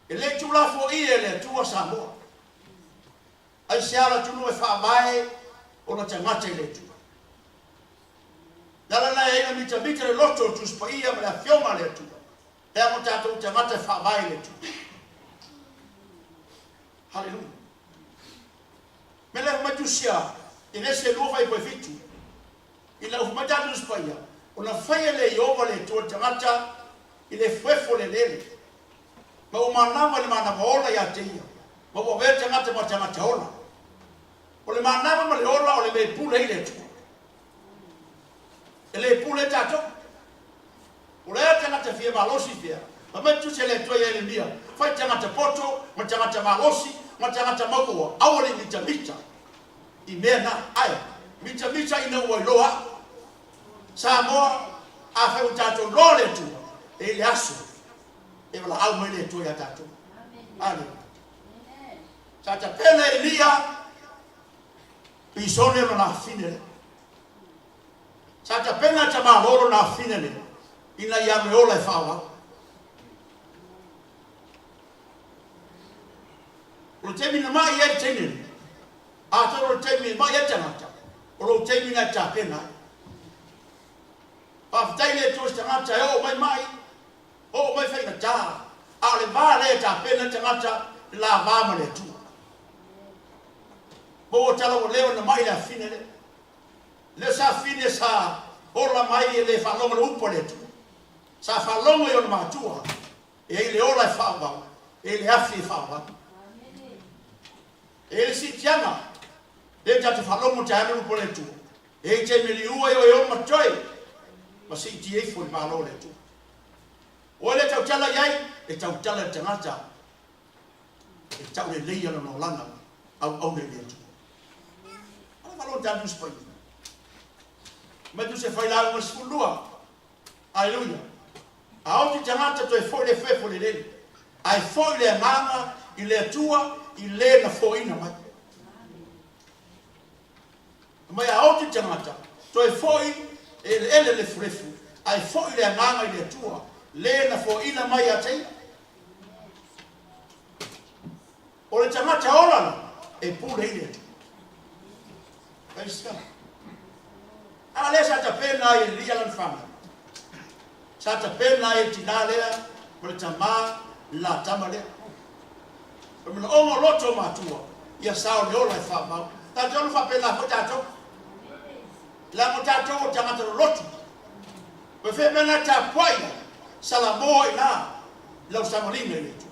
E le tuulafoaia e le Atua Samoa. Aisea le atunuu e faavae ona tagata i le Atua? Le ala lena e ai ona mitamita le loto o le Tusi Paia ma le Afioga a le Atua, leaga o tatou tagata e faavae i le Atua. Haleluia. Mea lea fai mai Tusi a Kenese 2 fuaiupu e 7, ina ua fai mai tatou Tusi Paia, ona faia le Ieova le Atua le tagata i le efuefu o le eleele, ma ua manava i le manava ola ia te ia, ma ua avea le tagata ma tagata ola. O le manava ma le ola o le mea e pule ai le Atua. E le pule ai tatou. O le a tagata fia malosi fea? Fai mai tusi a le Atua ia Ieremia, Fai tagata poto, ma tagata malosi, ma tagata mauoa, aua le mitamita i mea na, ae mitamita ina ua iloa au. Samoa, afai ua tatou iloa le Atua, e i le aso e valaau mai le Atua ia tatou. Aleluia. Sa tapena Elia pisone lona afine lea. Sa tapena e tamālo lona afine lea ina ia alu e ola e faaauau. O le taimi na mai ai le teine lea, atonu o le taimi e mai ai tagata, o lou taimi na e tapena ai. Faafetai le Atua i se tagata e oo mai mai, oo mai faigata, a o le va lea e tapena ai tagata le la va ma le Atua. Maua tala ua leva ona mai le afine lea. Lea sa fine sa ola mai e le faalogo le upu a le Atua. Sa faalogo i ona matua e ai le ola e faaauau, e ai le afi e faaauau. E ai le siitiaga, lea tatou faalogo taeao le upu a le Atua. E ai taimi e liua ai oe e oma toe ma siitia ifo i le Malo o le Atua. Oe lea tautala i ai, e tautala i le tagata e tauleleia lona olaga auauna i le Atua. Ala malo ta Tusi Paia. Mai Tusi e fai lauga 12. Aleluia. A oti tagata toe foi le fefo le lele. Ae foi le agaga i le Atua i le na foina mai. Mai a oti tagata toe foi e eleele lefulefu, ae foi le agaga i le Atua le na foina mai ia te ia. O le tagata ola la, e pule i le Atua. Praise God. A lea sa tapena ai e Elia lana fanau. Sa tapena ai e le tinā lea ma le tamā le la tama lea. O le manaoga o loto o matua, ia sao le ola e faamau. Tatou ono faapena foi tatou. Leaga o tatou o tagata lolotu. Pe fea mea na tapuai ai, salamoa i ina i lau savaliga i le Atua.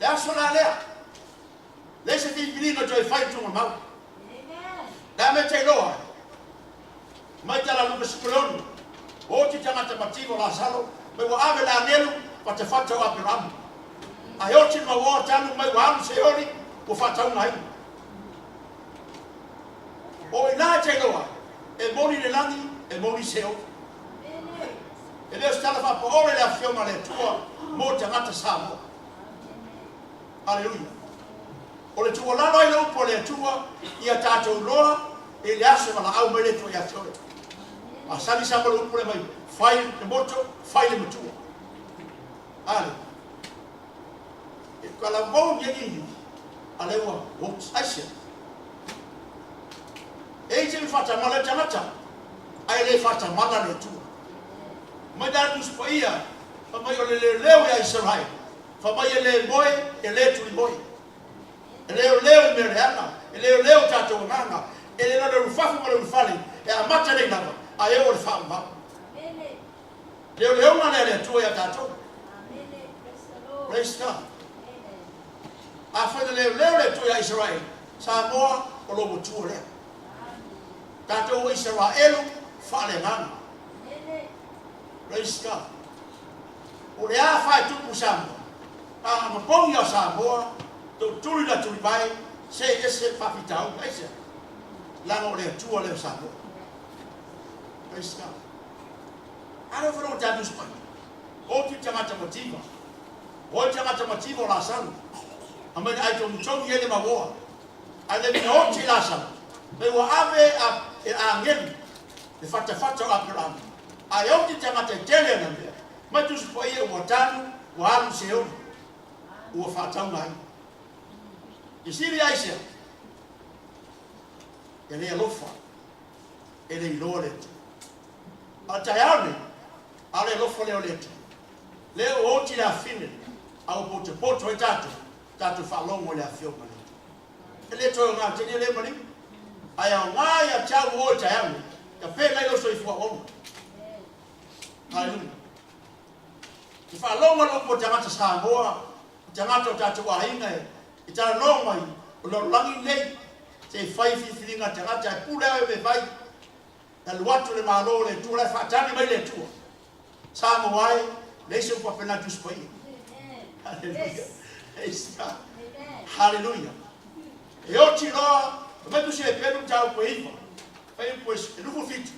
Le aso la lea, leai se filifiliga toe fai i tugamau. Le a mea te iloa ai? Mai tala Luka 16, oti tagata matigo Lasalo, mai ua ave le agelu fatafata o Aperamo. Ae oti le mauoa tanu mai ua alu Seoli, ua faatauga ai. O i ina e te iloa ai, e moni le lagi, e moni Seoli. E le o se tala faapaole le Afioga a le Atua mo tagata Samoa. Aleluia. O le tuualalo ai le upu a le Atua, ia tatou iloa i le aso e valaau mai le Atua ia te oe. Masani sa ma le upu lea mai, fai le moto, fai le matua. Ale. E kalamou ni ni ale ua oti aisia. E i te whatamala le tangata, ai le whatamala le Atua. Mai da tu paia, fa mai o le leoleo ia Israel. Fa mai e le moe, e le tuli moe. E leoleo i mea leaga, e leoleo tatou agaga, e le na o le ulufafu ma le ulufale, e amata nei lava, ae oo i le faavavau. Leoleoga lea a le Atua ia tatou. Praise God. Afai na leoleo le Atua ia Isaraelu, Samoa o lou matua lea. Tatou o Isaraelu faaleagaga. Praise God. O le a faetupu Samoa? A mapogi a Samoa, tou tuli la tuli mai, se ese faafitauli. Aisea? Leaga o le Atua lea o Samoa. Praise God. Alofa lou tatou spai. O te tagata mativa. O te tagata mativa o Lasalo. A mai ai tongi tongi ele mawoa. Ai le mina oti Lasalo. Me ua ave a e angelu le fatafata o Aperahama. Ai o te tagata e tele ana mea. Mai tusi paia ua tanu, ua alu Seoli. Ua whaatauga ai. I siri ai sea. E le alofa. E le iloa le Atua. A o le taeao lenei, a o le alofa lea o le Atua, lea ua oti le afine, a ua potopoto ai tatou, tatou faalogo i le Afioga a le Atua. E le toe aoga tele lea maliu, ae aoga ia te au o oe i le taeao lenei, ia penei lou soifua auauna. Haleluia. Te faalogo le upu a tagata Samoa, o tagata o tatou aiga e talanoa mai, o le lalolagi lenei, se i fai filifiliga a tagata, e pule au e mea fai. E alu atu le Malo o le Atua, la e faatagi mai le Atua. Samoa e, leai se upu faapena i Tusi Paia. Haleluia. Praise God. Haleluia. E oti loa, fai mai Tusi Hepelu mataupu e 9, fai upu e 27,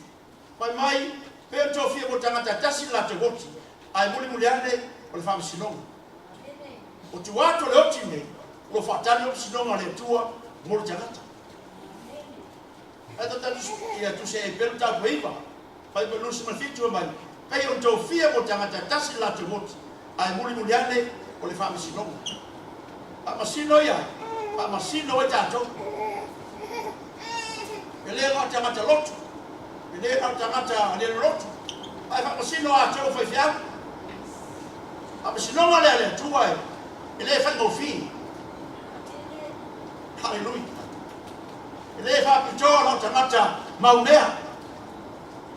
fai mai, pei ona tofia mo tagata e tasi le latou oti, ae mulimuli ane o le faamasinoga. O tua atu o le oti lenei, o lo o faatali faamasinoga a le Atua mo le tagata. Ae tau ia tusi e pelu tau pe iva, fai pe lusi ma fitu e mai, pei o tofia mo tagata e tasi le latou oti, ae mulimuli ane o le faamasinoga. Faamasino ia, faamasino ai tatou. E le na o tagata lotu, e le na o tagata le lotu, ae faamasino atoa faifeau. Faamasinoga lea a le Atua e le faigofie. Haleluia. E le faapitoa lau tagata maumea.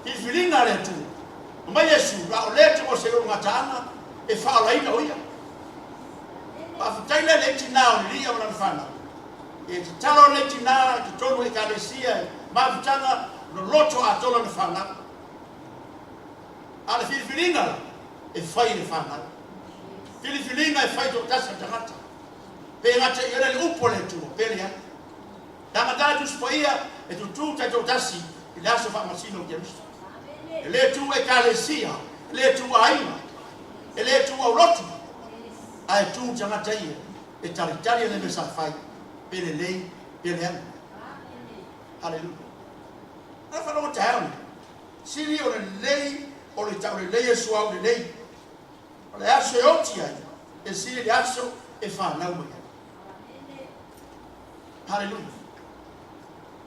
Filifiliga a le Atua. Fai mai Iesu, la o le te mo se ulu gataaga e faaolaina o ia. Faafetai lea i le tinā o Lilia ma lana fanau. E tatalo lenei tinā i totonu o Ekalesia i mafutaga loloto atoa lana fanau. A o le filifiliga la, e fai e le fanau. Filifiliga e fai toatasi a le tagata. Pe gata i le upu a le Atua, pe leai. Leaga tala Tusi Paia e tutū taitoatasi i le aso faamasino o Keriso. E le tū Ekalesia, e le tū aiga, e le tū aulotu, ae tū tagata ia e talitali ana i mea sa fai, pe lelei, pe leaga. Haleluia. Ala whanawa taeao nei. Sili o le lelei, o le taulelei e suauu lelei. O le aso e oti ai, e sili le aso e whanau mai ai. Haleluia.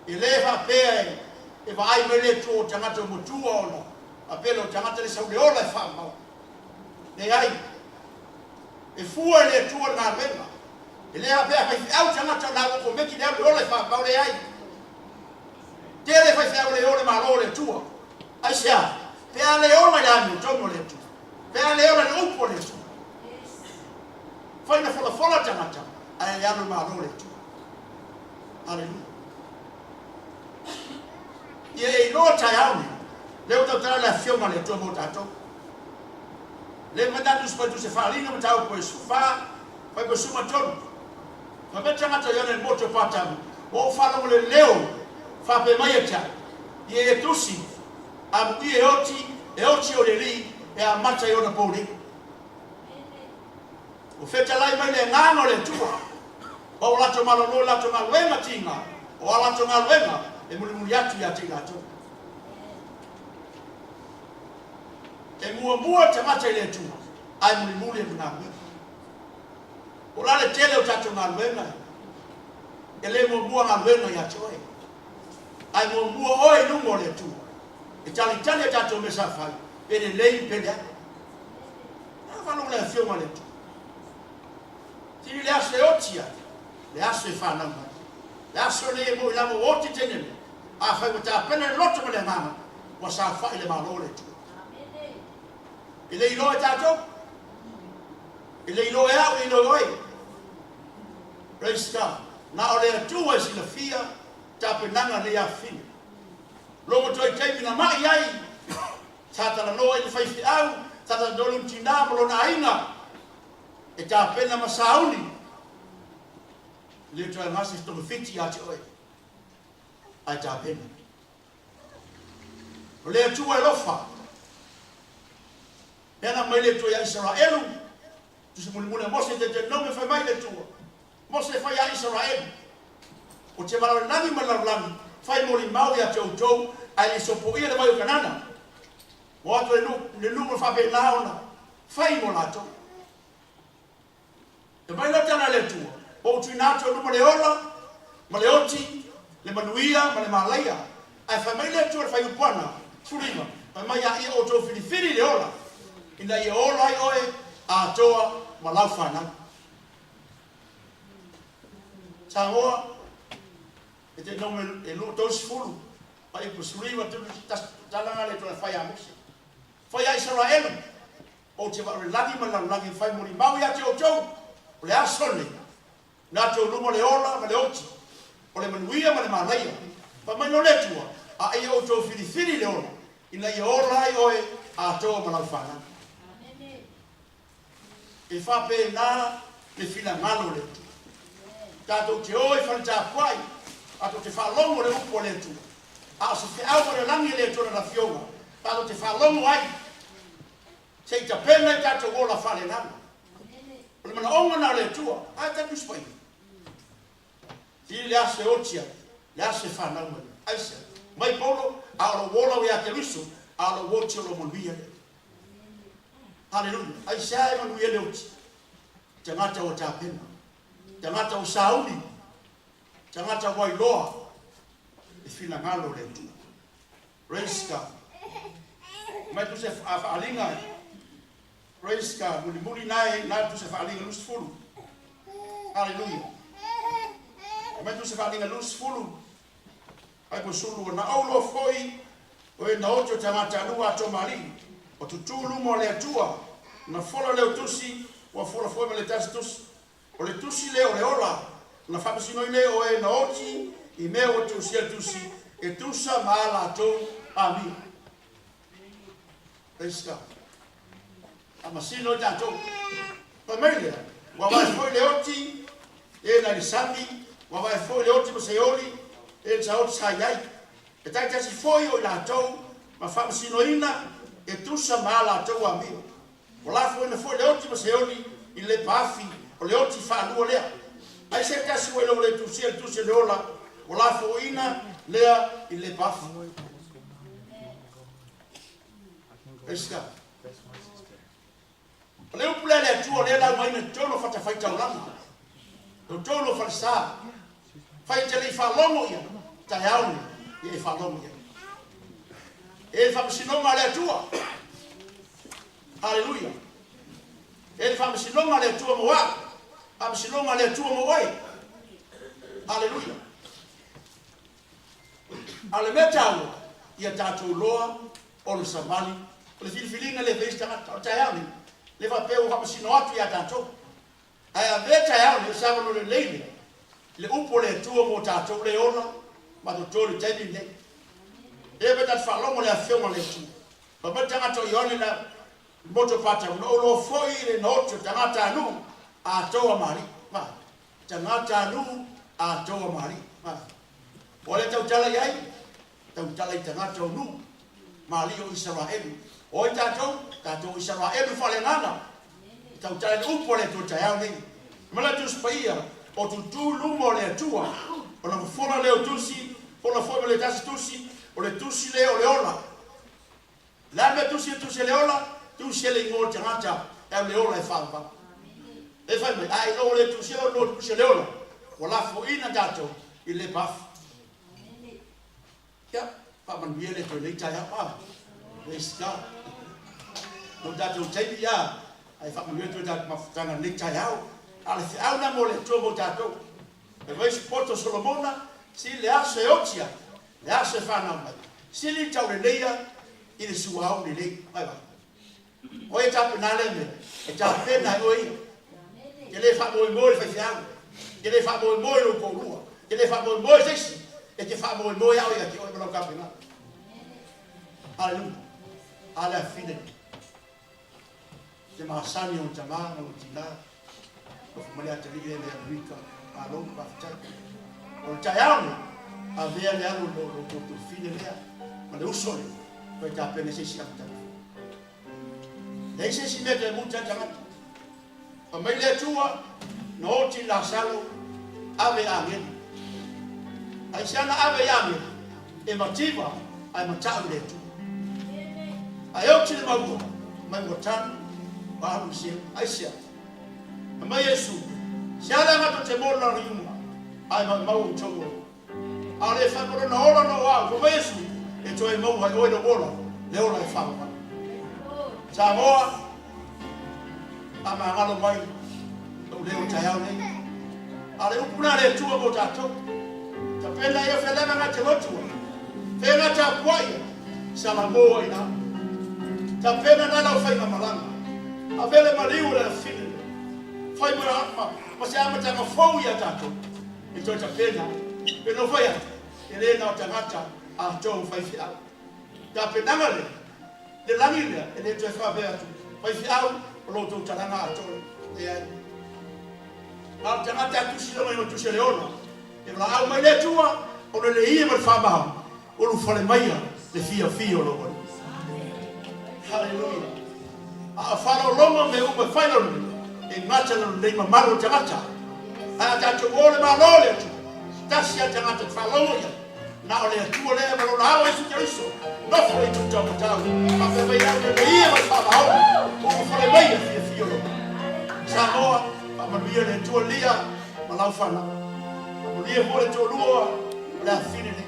E le faapea e vaai mai le Atua o tagata ua matua ona faapea lea o tagata le sau le ola e faamau. Leai. E fua e le Atua le galuega. E le faapea a faifeau tagata ona ua komeki le au le ola e faamau. Leai. Tele faifeau le o le Malo o le Atua. Aisea? Pe a le ola i le amiotonu o le Atua. Pe a le ola i le upu o le Atua. Fai na folafola tagata, ae le alu i Malo o le Atua. Haleluia. Ia e iloa taeao nei, lea ua tautala le Afioga a le Atua mo tatou. Le manatu se paitu se faaaliga mataupu e 14, fai po 13. Fai mai tagata i ona i le motu o Patamu, ua ou faalogo i le leo. Faapea mai ia te au, Ia e tusi, amuia e oti, e oti o le Alii, e amata i ona pou nei. Ua fetalai mai le Agaga o le Atua, ma ua latou malolo i latou galuega tiga, o a latou galuega e mulimuli atu ia te i latou. E muamua le tagata i le Atua, ae mulimuli e le galuega. Po o le a le tele o tatou galuega, e le muamua galuega ia te oe, ae muamua oe i luma o le Atua e talitali a tatou mea sa fai, pe lelei pe leaga. A faalogo le Afioga a le Atua. Sili le aso e oti ai, le aso e fanau mai. Le aso lenei e moi lava ua oti teine lea. Afai ua tapena le loto ma le agaga, ua saofai le Malo o le Atua. E le iloa e tatou. E le iloa e au, e le iloa e oe. Praise God. Na o le Atua e silafia tapenaga nei afifina. Logo toe taimi na mai ai, sa talanoa i le faifeau, sa talanoa i lona tinā ma lona aiga, e tapena ma sauni, le toe gase se togafiti ia te oe, ae tapena. O le Atua e lofa, e ana mai le Atua ia Isaraelu, tusi mulimuli a Mose te te nome fai mai le Atua, Mose e fai ia Isaraelu, O te valaau i le lagi ma le lalolagi, fai molimau ia te outou, ae le i sopoia le vai o Kanana. Ua o atu le nuu ma faapena ona fai mo latou. E mai loa tala a le Atua, Ua ou tuuina atu e luma le ola, ma le oti, le manuia, ma le malaia. Ae fai mai le Atua i le fuaiupu ana, 19, Fai mai a ia outou filifili le ola, ina ia ola ai oe atoa ma lau fanau. Samoa, e te nome e 30, fuaiupu 19, tala le Atua e fai ia Mose. Fai ia Isaraelu, ou te vaai o le lagi ma le lalolagi e fai molimau ia te outou, o le aso lenei, na te luma le ola ma le oti, o le manuia ma le manaia. Fai mai loa le Atua, a ia outou filifili le ola, ina ia ola ai oe atoa ma lau fanau. E faapena le finagalo o le Atua. Tatou te o i fale tapuai, tatou te faalogo le upu a le Atua. A o se feau mai le lagi e le Atua Lana Afioga, tatou te faalogo ai, se i tapena i tatou ola faaleagaga. O le manaoga lena o le Atua. A e tatou usupaia. Sili le aso e oti ai, le aso e fanau mai ai. Aisea? Mai Paulo, a o lou ola ua ia Keriso, a o lou oti o lou manuia lea. Haleluia. Aisea e manuia le oti? Tagata ua tapena. Tagata ua sauni. Tagata ua iloa le finagalo o le Atua. Praise God. Mai tu se faaaliga. Praise God. Mulimuli nae na tu se faaaliga 20. Haleluia. Mai tu se faaaliga 20. Ai po sulu na ou loa foi o e na oti o tagata alua ato malii. O tutū luma o le Atua. Na fola leo tusi, ua fola foi ma le tasi tusi. O le tusi lea o le ola, na faamasino ai lea o e na oti i mea ua tusia le tusi, e tusa ma a latou amio. Praise God. Faamasino ai tatou. Fai mai lea, ua vaai foi le oti e na i le sami, ua vaai foi le oti ma Seoli, e na sa oti sa i ai. E taitasi foi o i latou ma faamasinoina e tusa ma a latou amio. Ua lafoina foi le oti ma Seoli i le paafi, o le oti faalua lea. Ai se tasi ua iloa le tusia le tusi o le ola, ua lafoina lea i le paafi. Praise God. O le upu lea le Atua o lea lau mai na totonu o fatafaitaulaga, totonu o falesa. Fai e te le i faalogo ia, taeao nei, ia e faalogo ia. E le faamasinoga a le Atua. Haleluia. E le faamasinoga a le Atua mo au. Faamasinoga a le Atua mo oe. Haleluia. A o le mea taua, ia tatou loa o le savali, o le filifiliga le fai se tagata. O le taeao nei, le faapea ua faamasino atu ia tatou. Ae avea taeao nei o se avanoa lelei lea i le upu a le Atua mo tatou le ola ma totonu i le taimi lenei. Lea pe tatou faalogo le Afioga a le Atua. Fai mai le tagata o Ioane na moto patau, na ou loa foi i le naoti o tagata a nuu atoa ma alii. Vaai. Tagata a nuu atoa ma alii. Vaai. O ai le tautala i ai? Tautala i tagata o nuu ma alii o Isaraelu. O ai tatou? Tatou o Isaraelu faaleagaga. E tautala i le upu a le Atua i le taeao nei. Fai mai le Tusi Paia, O tutū i luma o le Atua, ona fofola lea o tusi, fofola foi ma le tasi tusi, o le tusi lea o le ola. O le a le mea tusi e tusi e le ola? Tusi e le igoa o le tagata e au le ola e faavavau. E fai mai, a ina ua le tusia lou igoa i le tusi o le ola, ua lafoina tatou i le lepa afi. Ia, faamanuia le Atua i lenei taeao. Ah, praise God. No tatou taimi, ia, ae faamanuia le Atua i tatou mafutaga i lenei taeao. A o le feau lena mo le Atua mo tatou. Fai mai se poto Solomona, sili le aso e oti ai, le aso e fanau mai, sili tauleleia i le suauu lelei. Vai vai. O ai e tapena lea mea? E tapena e oe ia. E te le faamoemoe i le faifeau. E te le faamoemoe i lou toalua. E te le faamoemoe i se isi. E te faamoemoe lava oe ia te oe ma lau tapenaga. Haleluia. A le afine. Te masani o tama ma lou tina. Nofo mai le atalii lea mai Amerika. Malo, faafetai. O le taeao nei, avea le alu o lo outou fine lea ma le uso lea, toe tapena se isi amataga fou. Leai se isi mea toe muta ai tagata. Fai mai le Atua, na oti Lasalo, ave agelu. Aisea na ave ai agelu? E mativa ae matau i le Atua. Ae oti le maua, mai ua tanu, ua alu i seu. Aisea? Fai mai Iesu, Se a le aga tou te mo le lagi uma, ae maumau outou ola. A o le fai lona ola na o au, fai mai Iesu, e toe maua e oe lou ola, le ola e faavavau. Samoa, faamagalo mai lou leo i taeao nei. A o le upu lena a le Atua mo tatou. Tapena ia feleva nga te lotu ai. Fe nga tapuai ai, Salamo ai la. Tapena na lau faiga malaga. Ave le maliu o le afine lea. Fai ma, ma, ma se amataga fou ia tatou. E toe tapena. Pe no fai atu, e le na o tagata a tou faifeau. Tapenaga lea, le lagi lea, e le toe faapea atu, faifeau o lo outou talaga atoa. Leai. A o le tagata a tusi lona igoa tusi o le ola, e valaau mai le Atua, ona le ia ma le faamahao, Ulufale maia le fiafia o lou Alii. Haleluia. A o faalogologo mea uma e fai lona leo, e gata lona lelei mamalu o le tagata. Ae a tatou o le Malo o le Atua, tasi lava le tagata e te faalogo i ai, na o le Atua lea ma lona Alo Iesu Keriso, nofo i tuta o matau, faapea mai au le ia ma le faamaoni, ulufale maia fiafia o lou Alii. Samoa, faamanuia le Atua lia ma lau fanau. Faamanuia foi le toalua o le afafine nei.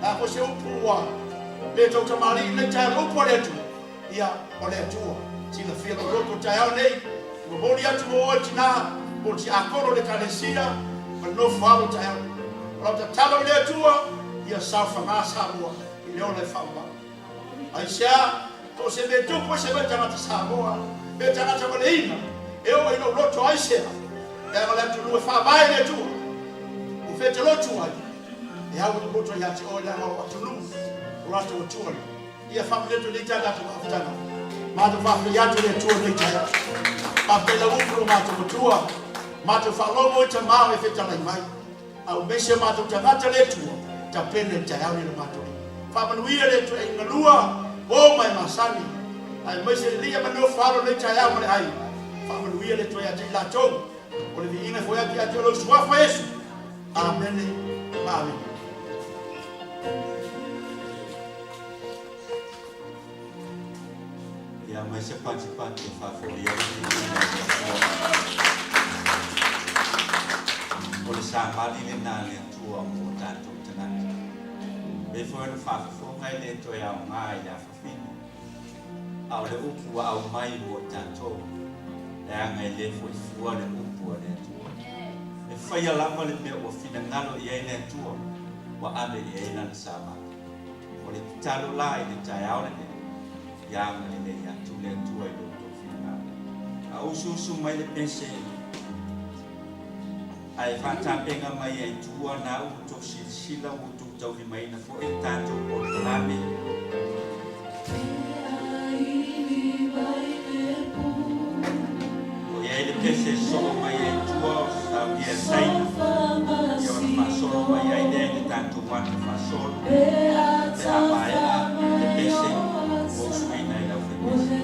Le a foi se upu ua le tautamalii i lenei taeao, le upu a le Atua, ia, o le Atua. Silafia lou loto i le taeao nei, e momoli atu mo oe tinā, mo le tiakono o le Ekalesia, ma le nofo alo i le taeao nei. O lau tatalo i le Atua, ia saofaga Samoa i le ola e faavavau. Aisea? So o se mea tupu ai se mea tagata Samoa, mea tagata maleina, e oo i lou loto aisea? Leaga le atunuu e faavae i le Atua, o fea e te lotu ai? E au i lou loto ia te oe, leaga o atunuu o latou Atua lea. Ia faamalie atu nei tatou maafutaga. Matou faafetai atu i le Atua i lenei taeao. Faafetai lau upu lo matou Matua. Matou faalogo i tama e fetalai mai. A ua meise o matou tagata le Atua, tapena i le taeao nei lo matou Alii. Faamanuia le Atua e galua o ma e masani, aemaise le Alii a manofo alo nei taeao ma le ai. Faamanuia le Atua ia te i latou, o le viiga e foi atu ia te oe lou Suafa Iesu. Amene ma amene. Ia mai se patipati e faafoia ai le viiga i le Atua. O le savali lena a le Atua mo o tatou tagata. Pei foi ona faafofoga e le toe aoga i le afafine, a o le upu ua aumai mo i tatou, leaga e le foi fua le upu a le Atua. E faia lava le mea ua finagalo i ai le Atua, ua ave i ai lana savali. O le tatalo la i le taeao lenei, ia agalelei atu le Atua i lo outou finagalo. A usuusu mai le pese ae faatapega mai ai tua na ua outou silasila ua outou taulimaina foi le tatou polokalame. Ua i ai le pese e sosoo mai ai i tua o saunia e Saina, ia ona faasolo mai ai lea i le tatou ata faasolo pe a maea le pese ua usuina e le aufaipese.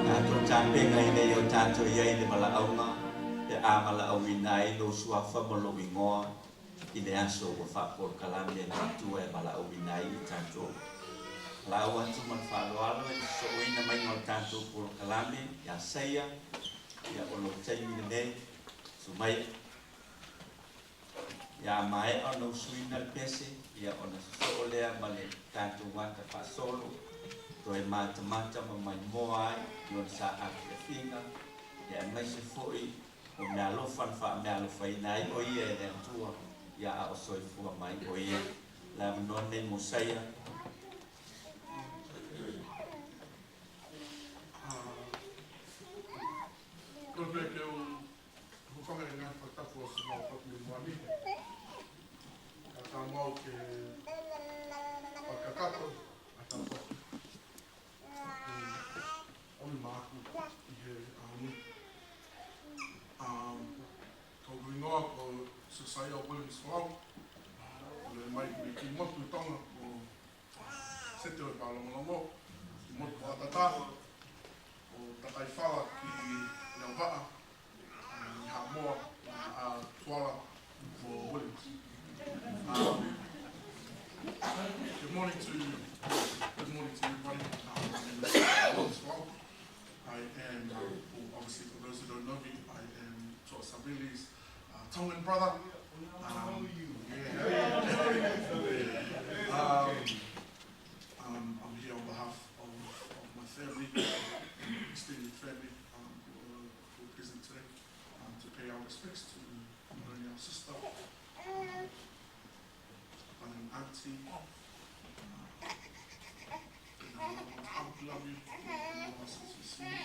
Tatou tapena ina ia o tatou i ai i le valaauga pe a valaauina ai lou suafa ma lou igoa i le aso ua faapolokalame e le Atua e valaauina ai i tatou. Valaau atu ma le faaaloalo i le sosooina maiga o le tatou polokalame ia Saia, ia o lou taimi lenei, Sumaia. Ia maea ona usuina le pese, ia ona sosoo lea ma le tatou ata faasolo, toe matamata ma maimoa ai i ona saafiafiga, ia aemaise foi o meaalofa na faameaalofaina ai o ia e le Atua, ia a o soifua mai o ia. Le avanoa lenei mo Saia. Tongan brother. Yeah. I'm here on behalf of my family, extended family, who are present today, to pay our respects to my sister, my auntie. I love you. I'm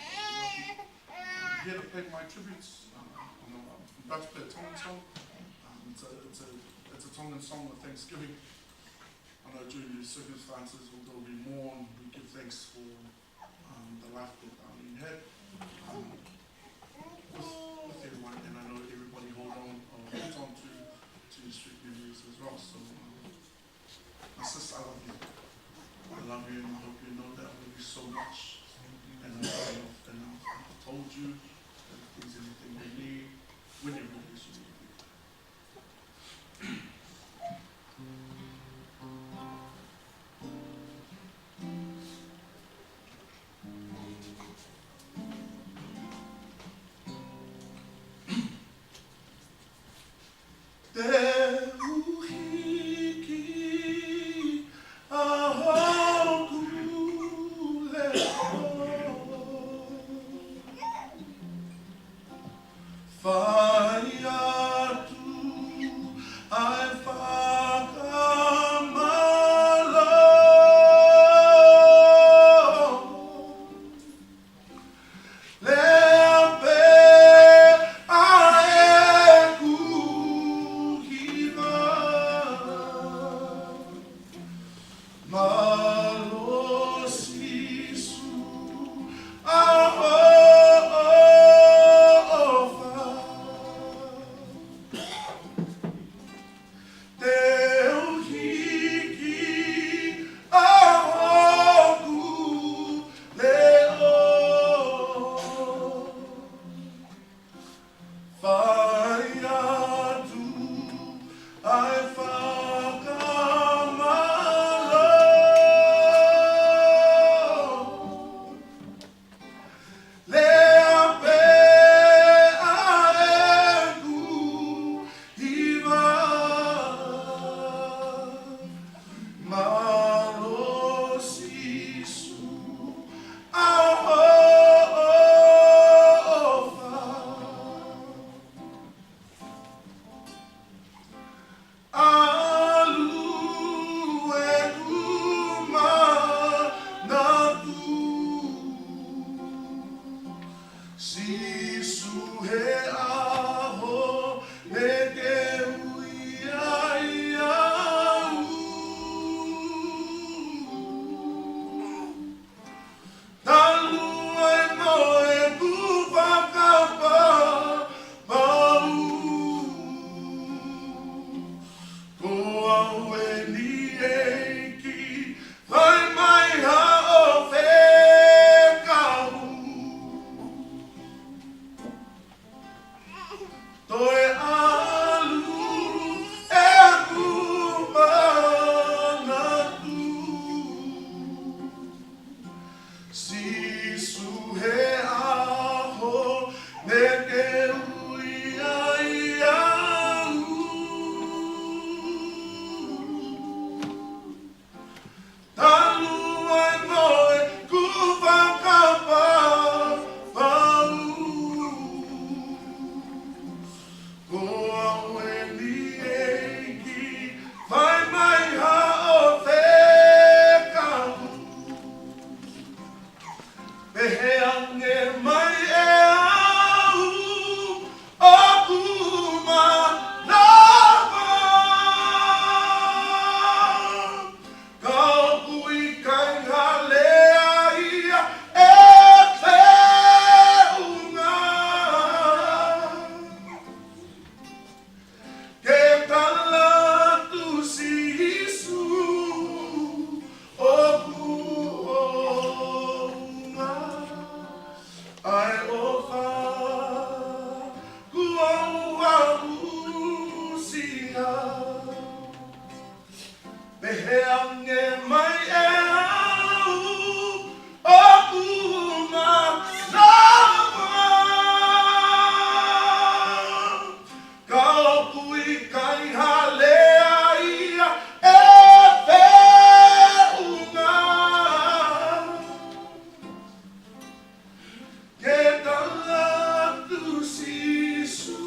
here to pay my tributes. I'm about to play a Tongan song. It's, a, it's, a, it's a Tongan song of thanksgiving. I know during these circumstances, although we mourn, we give thanks for the life that Arlene had with, with everyone, and I know everybody hold on, holds on to, to your sweet memories as well. So, my sister, I love you. I love you, and I hope you know that I love you so much. And, I, and I've, I've told you that if there's anything you need, whenever it is you need me. Te uhiki a hoku leo. Whai atu ai whakamalo. Lea pe a e kuhiva. Malo sisu a ofa. Te uhiki a hoku leo. Whai atu ai whakamalo. Lea pe a e kuhiva. Malo sisu a ofa. Alu e kumanatu. Sisu he aho ne ke ui ai au. Talu ai mo e ku whakapa pau. Ko au e ni eiki, whai mai ha o whekau. Toe alu e kumanatu. Sisu he aho ne ke ui ai au. Talu ai moe ku whakapa pau. Ko au e ni eiki, whai mai ha o whekau. Pe he ange mai e au, o kumanawa. Ka oku i kainga lea ia e te unga. Ke tala tu sisu o ku unga. Ai o wha ku au au sia. Me he ange mai e au o kumanawa. Ka oku i kaihalea ia e wheunga. Ke tala tu sisu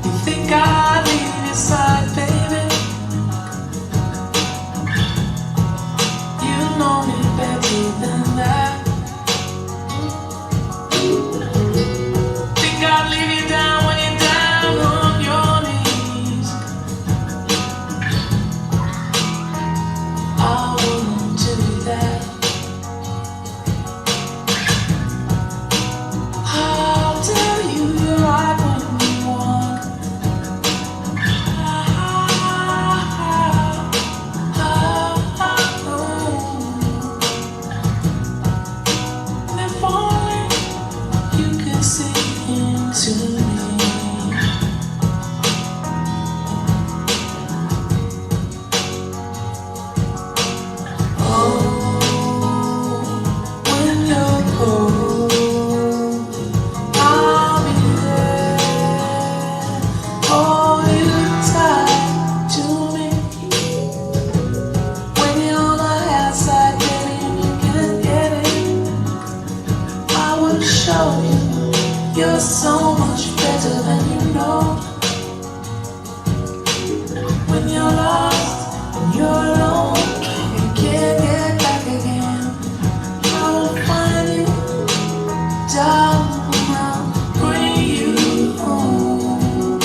You think I'd leave your side, baby? You know me better than that. Think I'd leave you down when you're down on your knees. I wouldn't do that. I'll tell you you're right when you want. And if only you could see into me. Oh, when you're cold, I'll be there. Hold you tight to me. When you're on the outside, baby, and you can't get it, I will show you you're so much better than you know. When you're lost and you're alone, you can't get back again. I will find you, darling. I'll bring you home.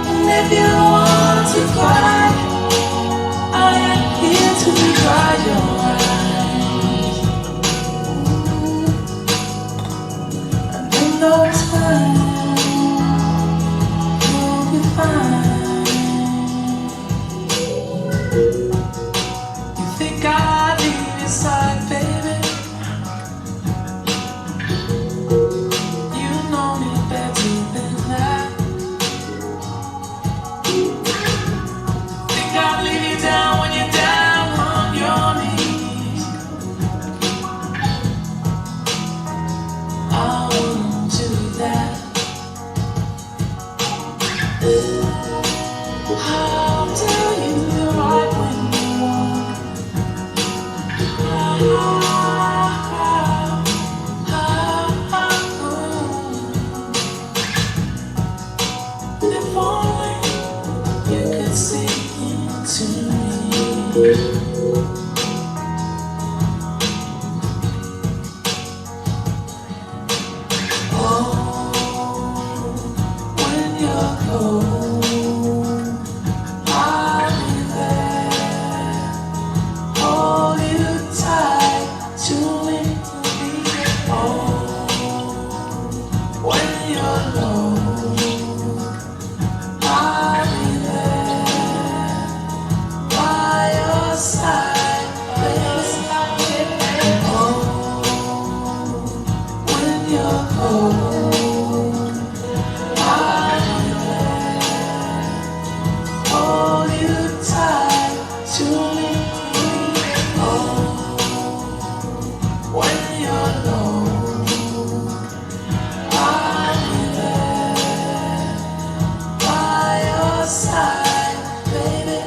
And if you want to cry, I am here to dry your eyes. And in no time, you'll be fine. You think I'd leave your side, baby? You know me better than that. Think I'd leave you down when you're down on your knees. I wouldn't do that. I'll tell you you're right when you want. If only you could see into me. Oh, when you're cold, I'll be there. Hold you tight to me. Oh, when you're low, I'll be there by your side, baby. Oh, when you're cold, I'll be there. Hold you tight to me. Oh, when you're low, I'll be there by your side, baby.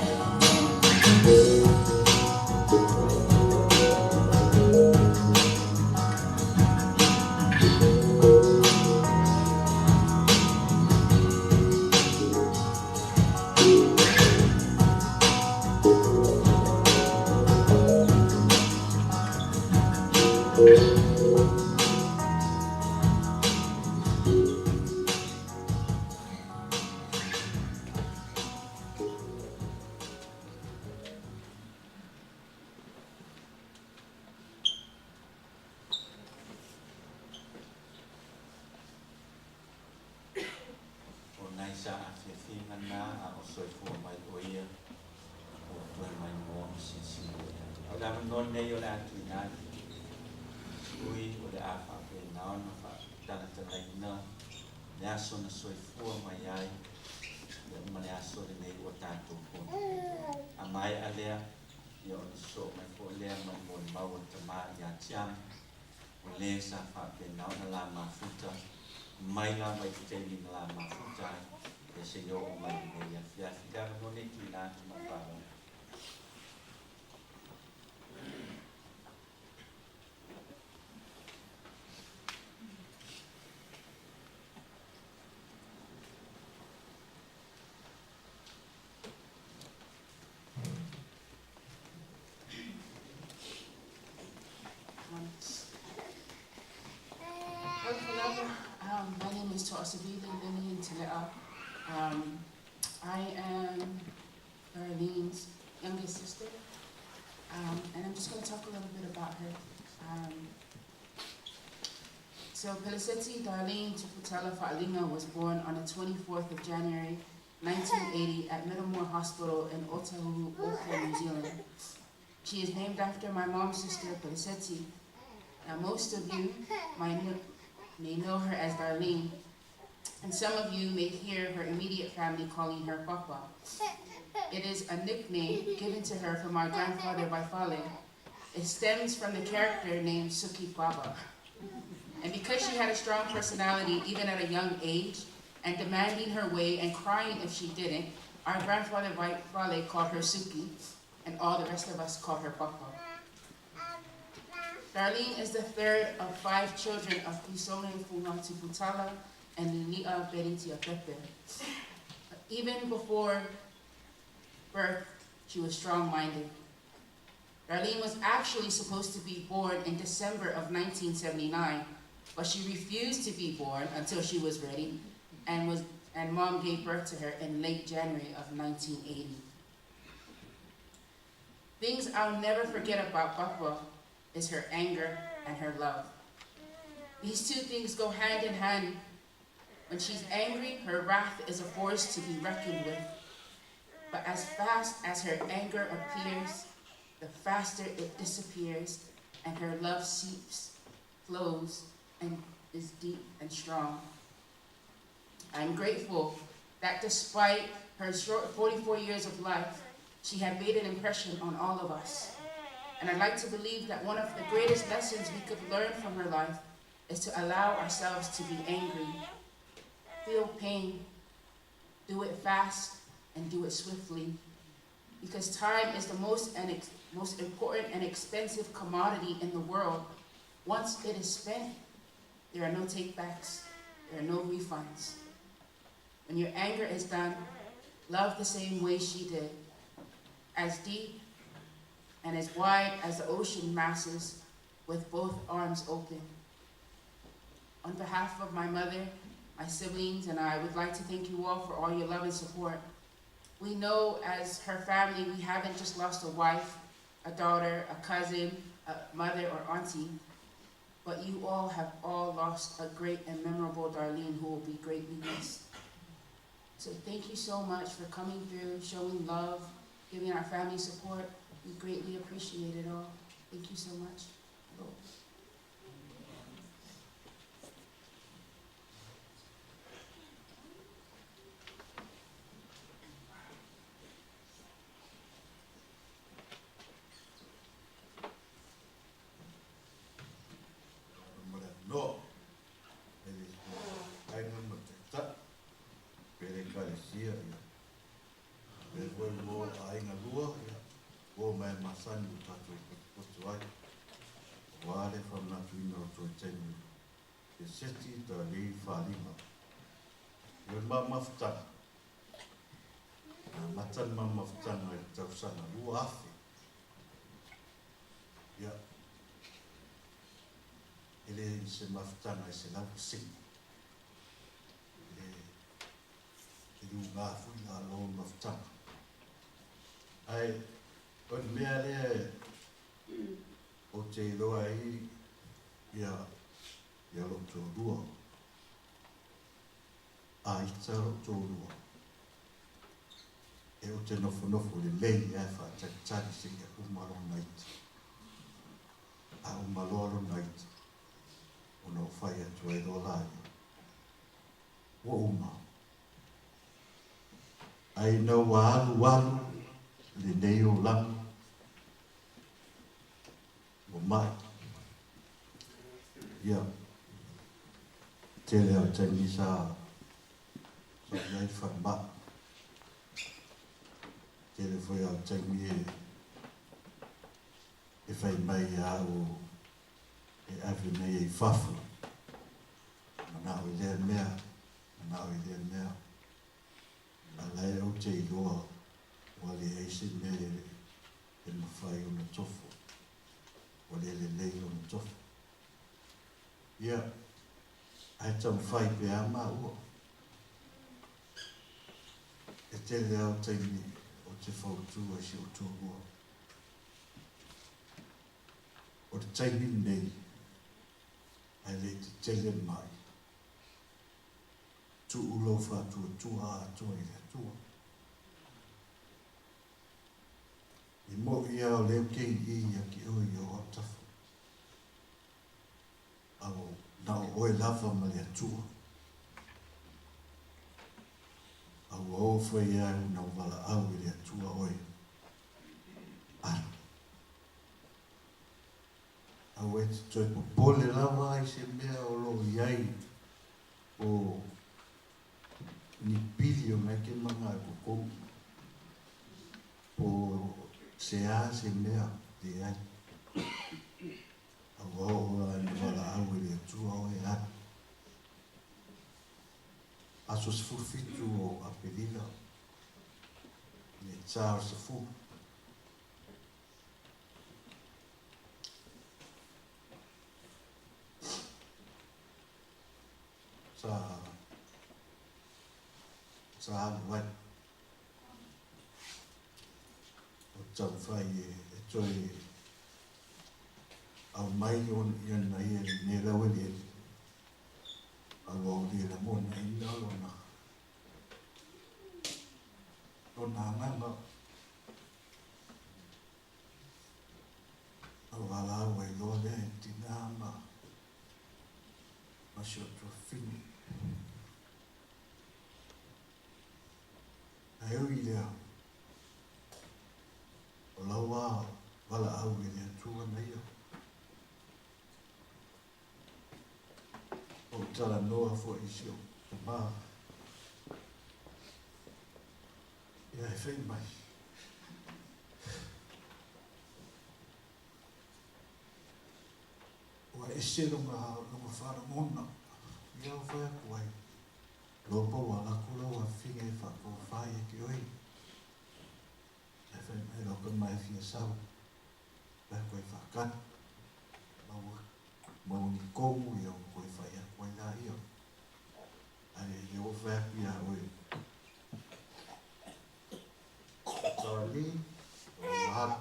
O nai sa afiafiga lena a o soifua mai o ia ua toe maimoa ma silasila ia tatou. A o le avanoa lenei o le a tuuina atu i sui o le a faapena ona faatalatalaina le aso na soifua mai ai ia ma le aso lenei ua tatou fonotaina ai. A maea lea, ia ona sosoo mai foi lea ma le molimau a le tama ia Tiamu, o le sa faapena ona la mafuta mai lava i le taimi na la mafuta ai. Ia seia oo mai i lenei afiafi. Le avanoa lenei tuuina atu ma le faaaloalo. My name is To'asavili Lillian Tele'a. I am Darlene's youngest sister, and I'm just going to talk a little bit about her. So Peliseti Darlene Tuputala Fa'aliga was born on the 24th of January, 1980 at Middlemore Hospital in Otahuhu, Auckland, New Zealand. She is named after my mom's sister, Peliseti. Now, most of you may know her as Darlene, and some of you may hear her immediate family calling her Papa. It is a nickname given to her from our grandfather, Vaifale. It stems from the character named Suki Baba. And because she had a strong personality even at a young age, and demanding her way and crying if she didn't, our grandfather Vaifale called her Suki, and all the rest of us called her Papa. Darlene is the third of 5 children of Pisone Funga Tuputala and Lilia Beritia Pepe. Even before birth, she was strong-minded. Darlene was actually supposed to be born in December of 1979, but she refused to be born until she was ready, and Mom gave birth to her in late January of 1980. Things I'll never forget about Papa is her anger and her love. These two things go hand in hand. When she's angry, her wrath is a force to be reckoned with. But as fast as her anger appears, the faster it disappears, and her love seeps, flows, and is deep and strong. I'm grateful that despite her short 44 years of life, she had made an impression on all of us. And I'd like to believe that one of the greatest lessons we could learn from her life is to allow ourselves to be angry, feel pain, do it fast, and do it swiftly. Because time is the most important and expensive commodity in the world. Once it is spent, there are no takebacks, there are no refunds. When your anger is done, love the same way she did, as deep and as wide as the ocean masses, with both arms open. On behalf of my mother, my siblings, and I would like to thank you all for all your love and support. We know as her family, we haven't just lost a wife, a daughter, a cousin, a mother, or auntie, but you all have all lost a great and memorable Darlene who will be greatly missed. So thank you so much for coming through, showing love, giving our family support. We greatly appreciate it all. Thank you so much. No, masani o tātou potupotu ai. O ale whamnatuina o toi tenu. Te seti ta lei whāringa. Ua ma mafutanga. Nā matani ma mafutanga i tausanga lua afe. Ia. Ele i se mafutanga i se lau sini. Ele e lu ngā fui ngā loa mafutanga. Ai, o te mea lea o te iloa ai ia lo tō rua. A ita lo tō rua. E o te nofonofo le lei e whātari se ia umalo naiti. A umalo alo naiti. O no whai atu ai roa la ia. Ua uma. Ai nau a alu alu le nei o langi. Ua mai. Ia. Te leo taimi sa Sa i ai le falemai. Tele foi lava o taimi e e fai mai ia au e ave nei i fafo. Manao i lea mea, manao i lea mea. A o la e ou te iloa ua leai se mea e mafai ona tofo. Ua le lelei lona tofo. Ia, ae taumafai pea maua. E tele lava o taimi ou te fautua i si ou toalua. O le taimi lenei, ae le i tetele mai, tuu lou faatuatua atoa i le Atua. E mo'i lava o lea ou te i i ia te oe i ou autafa. A ua na o oe lava ma le Atua. A ua oo foi lava i ona valaau i le Atua oe. Alu. Aua e te toe popole lava i se mea o lo o i ai o ni pili o ngai ke manga e kokou po se a se mea leai. A ua oo la ina valaau e le Atua oe, alu. Aso 17 o Aperila i le ta o le 10. Sa sa alu ai o taumafai e, e toe aumai ona ia i lenei laueleele, a ua ou le lagonaina lona lona agaga. A ua valaau ai loa lea e tina ma ma si ou tuafafine. Ae ui i lea, o lau lava valaau i le Atua na ia. Ou talanoa foi i si ou tama. Ia e fai mai. Ua ese lona, lona faalogona, ia ua fai atu ai, Lopa ua alu atu lau afafine e faatofa ia te oe. Ae fai mai lau tama e fia sau, fai atu ai faatali, maua, maua ni tonu ia ona toe fai atu ai laia. Ae le ua fai atu ia oe, Darlene, o ua alu.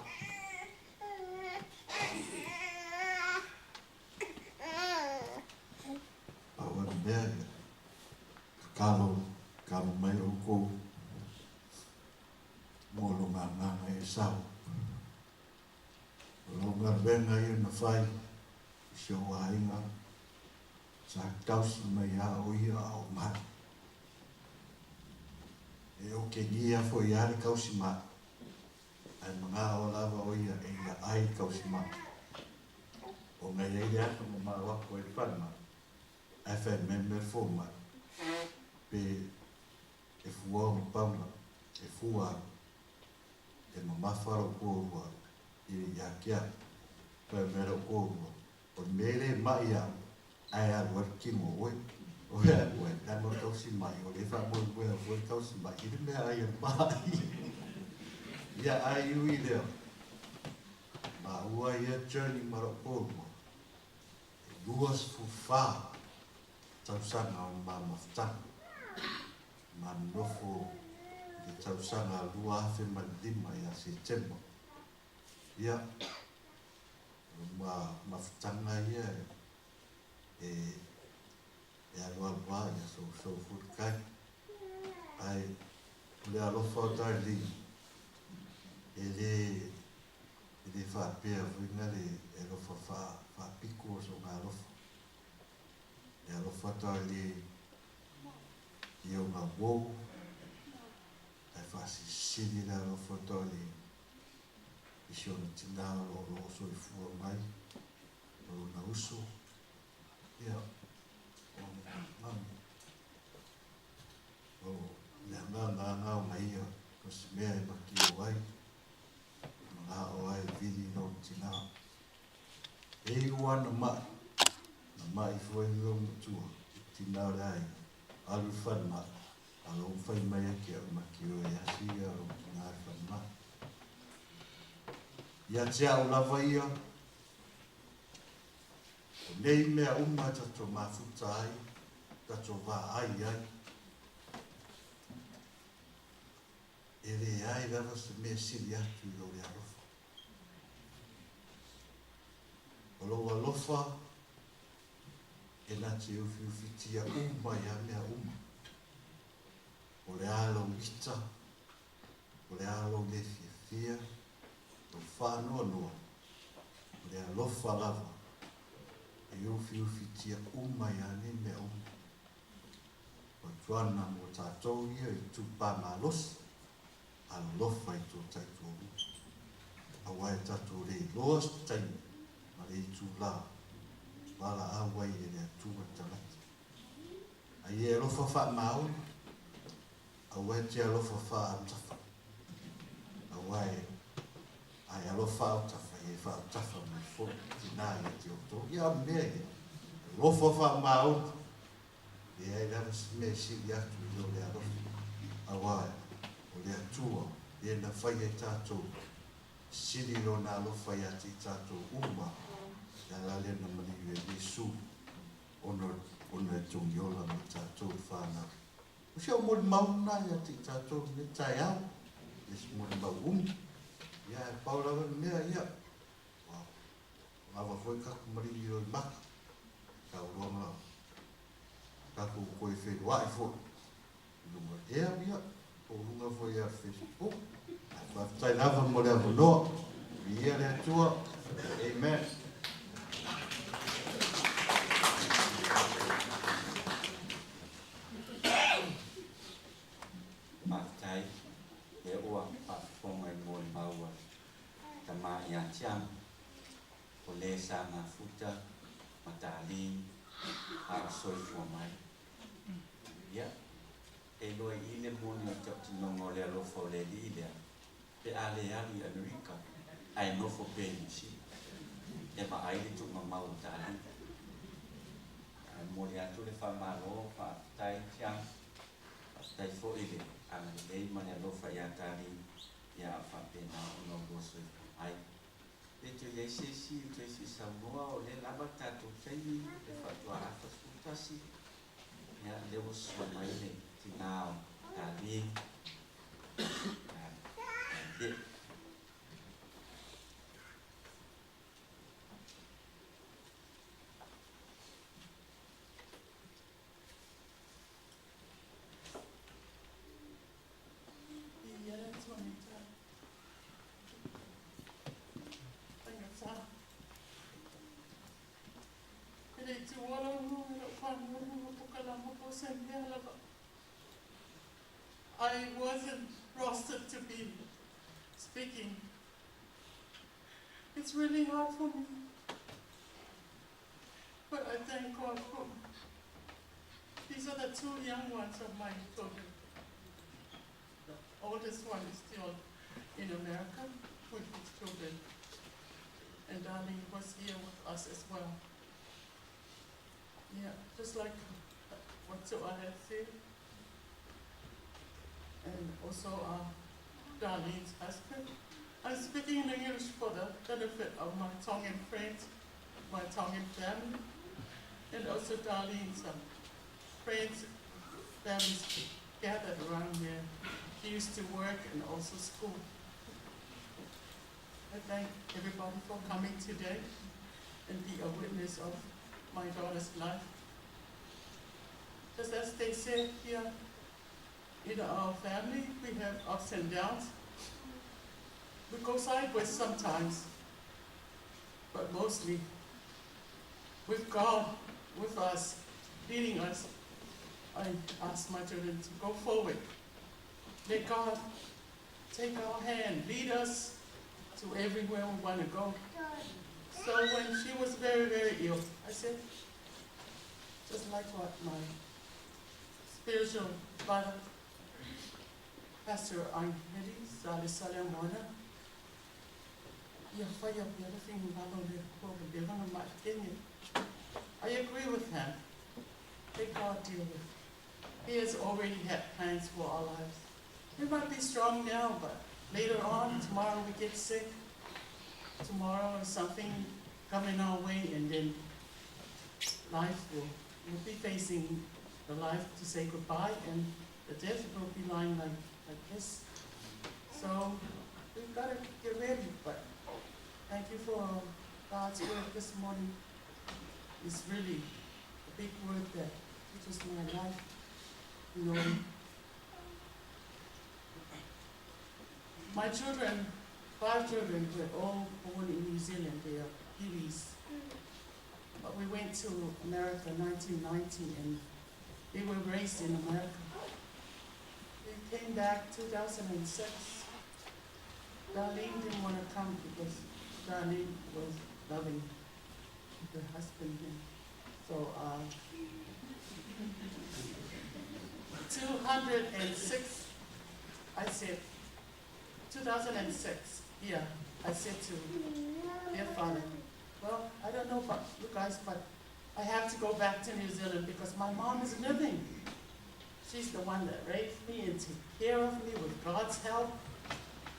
Pau lava le mea, ia tatalo, tatalo mai outou mo lona agaga e sau. O lau galuega ia na fai i si ou aiga, sa tausi mai lava o ia a o mai. E okegia foi lava le tausi mai, ae manao lava o ia e ia ai le tausi mai. Ona e i ai le aso na mau atu ai le falemai, ae fai mai le mea fomai, pe e fua ona pauna, e fua au, e mamafa lou toalua i ia te au. Fai mai lou toalua, o le mea e le mai au, ae alu ai le tino o oe. Oe alu ai, leaga o le tausi mai, o lea e faamoemoe au foi le tausi mai i le mea ai a le mai. Ia, ae ui i lea, maua ia journey ma lou toalua, e 24 tausaga o le ma mafutaga. Ma nonofo i le tausaga 2005 ia Setema. Ia, o ma mafutaga ia e, e alualu lava ia sousou foi le tai. Ae o le alofa o Darlene, e le, e le faapea foi na le e alofa faapito o sona alofa. E alofa Darlene i ona uou, ae faasilisili le alofa o Darlene i si ona tina o lo o lo o soifua mai, o lona uso, ia, o ona mami, o agaga agaogaia o se mea e makio ai mana'o ai e vili lou tinā. E iu ana ma'i, na ma'i foi le lou matua, i tinā o le aiga, alu i le falemai, a o lea ua fai mai ia te a'u e makio e asi ia lou tinā i le falemai. Ia te a'u lava ia, o nei mea uma e tatou mafuta ai, tatou vaai ai, e leai lava se mea sili atu i lo le alofa. O lou alofa e na te ufiufitia uma ia mea uma. O le a lou ita, o le a lou le fiafia, lou faanoanoa, o le alofa lava e ufiufitia uma ia nei mea uma. O fautuaga mo tatou ia i tupā malosi, alolofa i tō taitoalua. Aua e tatou le iloa se taimi ma le itulā valaau ai e le Atua le tagata. A ia e alofa faamaoni, aua e te alofa faaautafa. Aua e a e alofa autafa, ia e faautafa mai foi tinā ia te outou. Ia a o le mea ia, alofa faamaoni, leai lava se mea e sili atu i lo le alofa, aua o le Atua lea na faia i tatou, sili Lona alofa ia te i tatou uma, e ala lea na maliu e Iesu ona ona e togiola ma tatou le fanau. O si au molimau lena ia te i tatou i lenei taeao, e le o se molimau umi, ia ae pau lava le mea, ia, ua lava foi tatou maliliu i maka, tau loa ma tatou toe feiloai foi i luga ea, ia, po o luga foi ia Facebook. Ae faafetai lava mo le avanoa. Viia le Atua. Amen. Faafetai lea ua faafofoga i molimau a tama ia Tiamu, o le sa mafuta ma Tali a o soifua mai. Ia, e iloa i i le moni o le tautinoga o le alofa o le Alii lea, pe a le alu i Amerika ae nofo pea i Niu Sila, e vaai le tuugamau o Tali. Ae momoli atu le faamalo, faafetai Tiamu. Faafetai foi i le agalelei ma le alofa ia Tali ia a o faapena ona ulua soifua mai. Pe toe i ai se isi o toe fia saunoa, o lea lava le tatou taimi le faatoa 41, ia lea ua sua mai le tina o Tali. Ia. I wasn't rostered to be speaking. It's really hard for me. But I thank God for these are the two young ones of my children. The oldest one is still in America with his children. And Darlene was here with us as well. Yeah, just like what I had said. And also Darlene's husband. I'm speaking in English for the benefit of my Tongan friends, my Tongan family, and also Darlene's friends, families gathered around where he used to work and also school. I thank everybody for coming today and be a witness of my daughter's life. Just as they said here, in our family, we have ups and downs. We go sideways sometimes, but mostly with God with us, leading us, I ask my children to go forward. Let God take our hand, lead us to everywhere we want to go. So when she was very, very ill, I said, just like what my spiritual father Pastor Ainheri Sale Salemoana, ia whaia pea le finagalo o le Atua ua leva ona maʻatene. I agree with him. Let God deal with. He has already had plans for our lives. We might be strong now, but later on, tomorrow we get sick. Tomorrow something coming our way, and then life will be facing the life to say goodbye, and the death will be lying like this. So we've got to get ready. But thank you for God's word this morning. It's really a big word that teaches my life. You know, my children, 5 children, were all born in New Zealand. They are Kiwis. But we went to America in 1990, and they were raised in America. We came back 2006. Darlene didn't want to come because Darlene was loving her husband. And so 206, I said, 2006, yeah, I said to their father, well, I don't know about you guys, but I have to go back to New Zealand because my mom is living. She's the one that raised me and took care of me with God's help.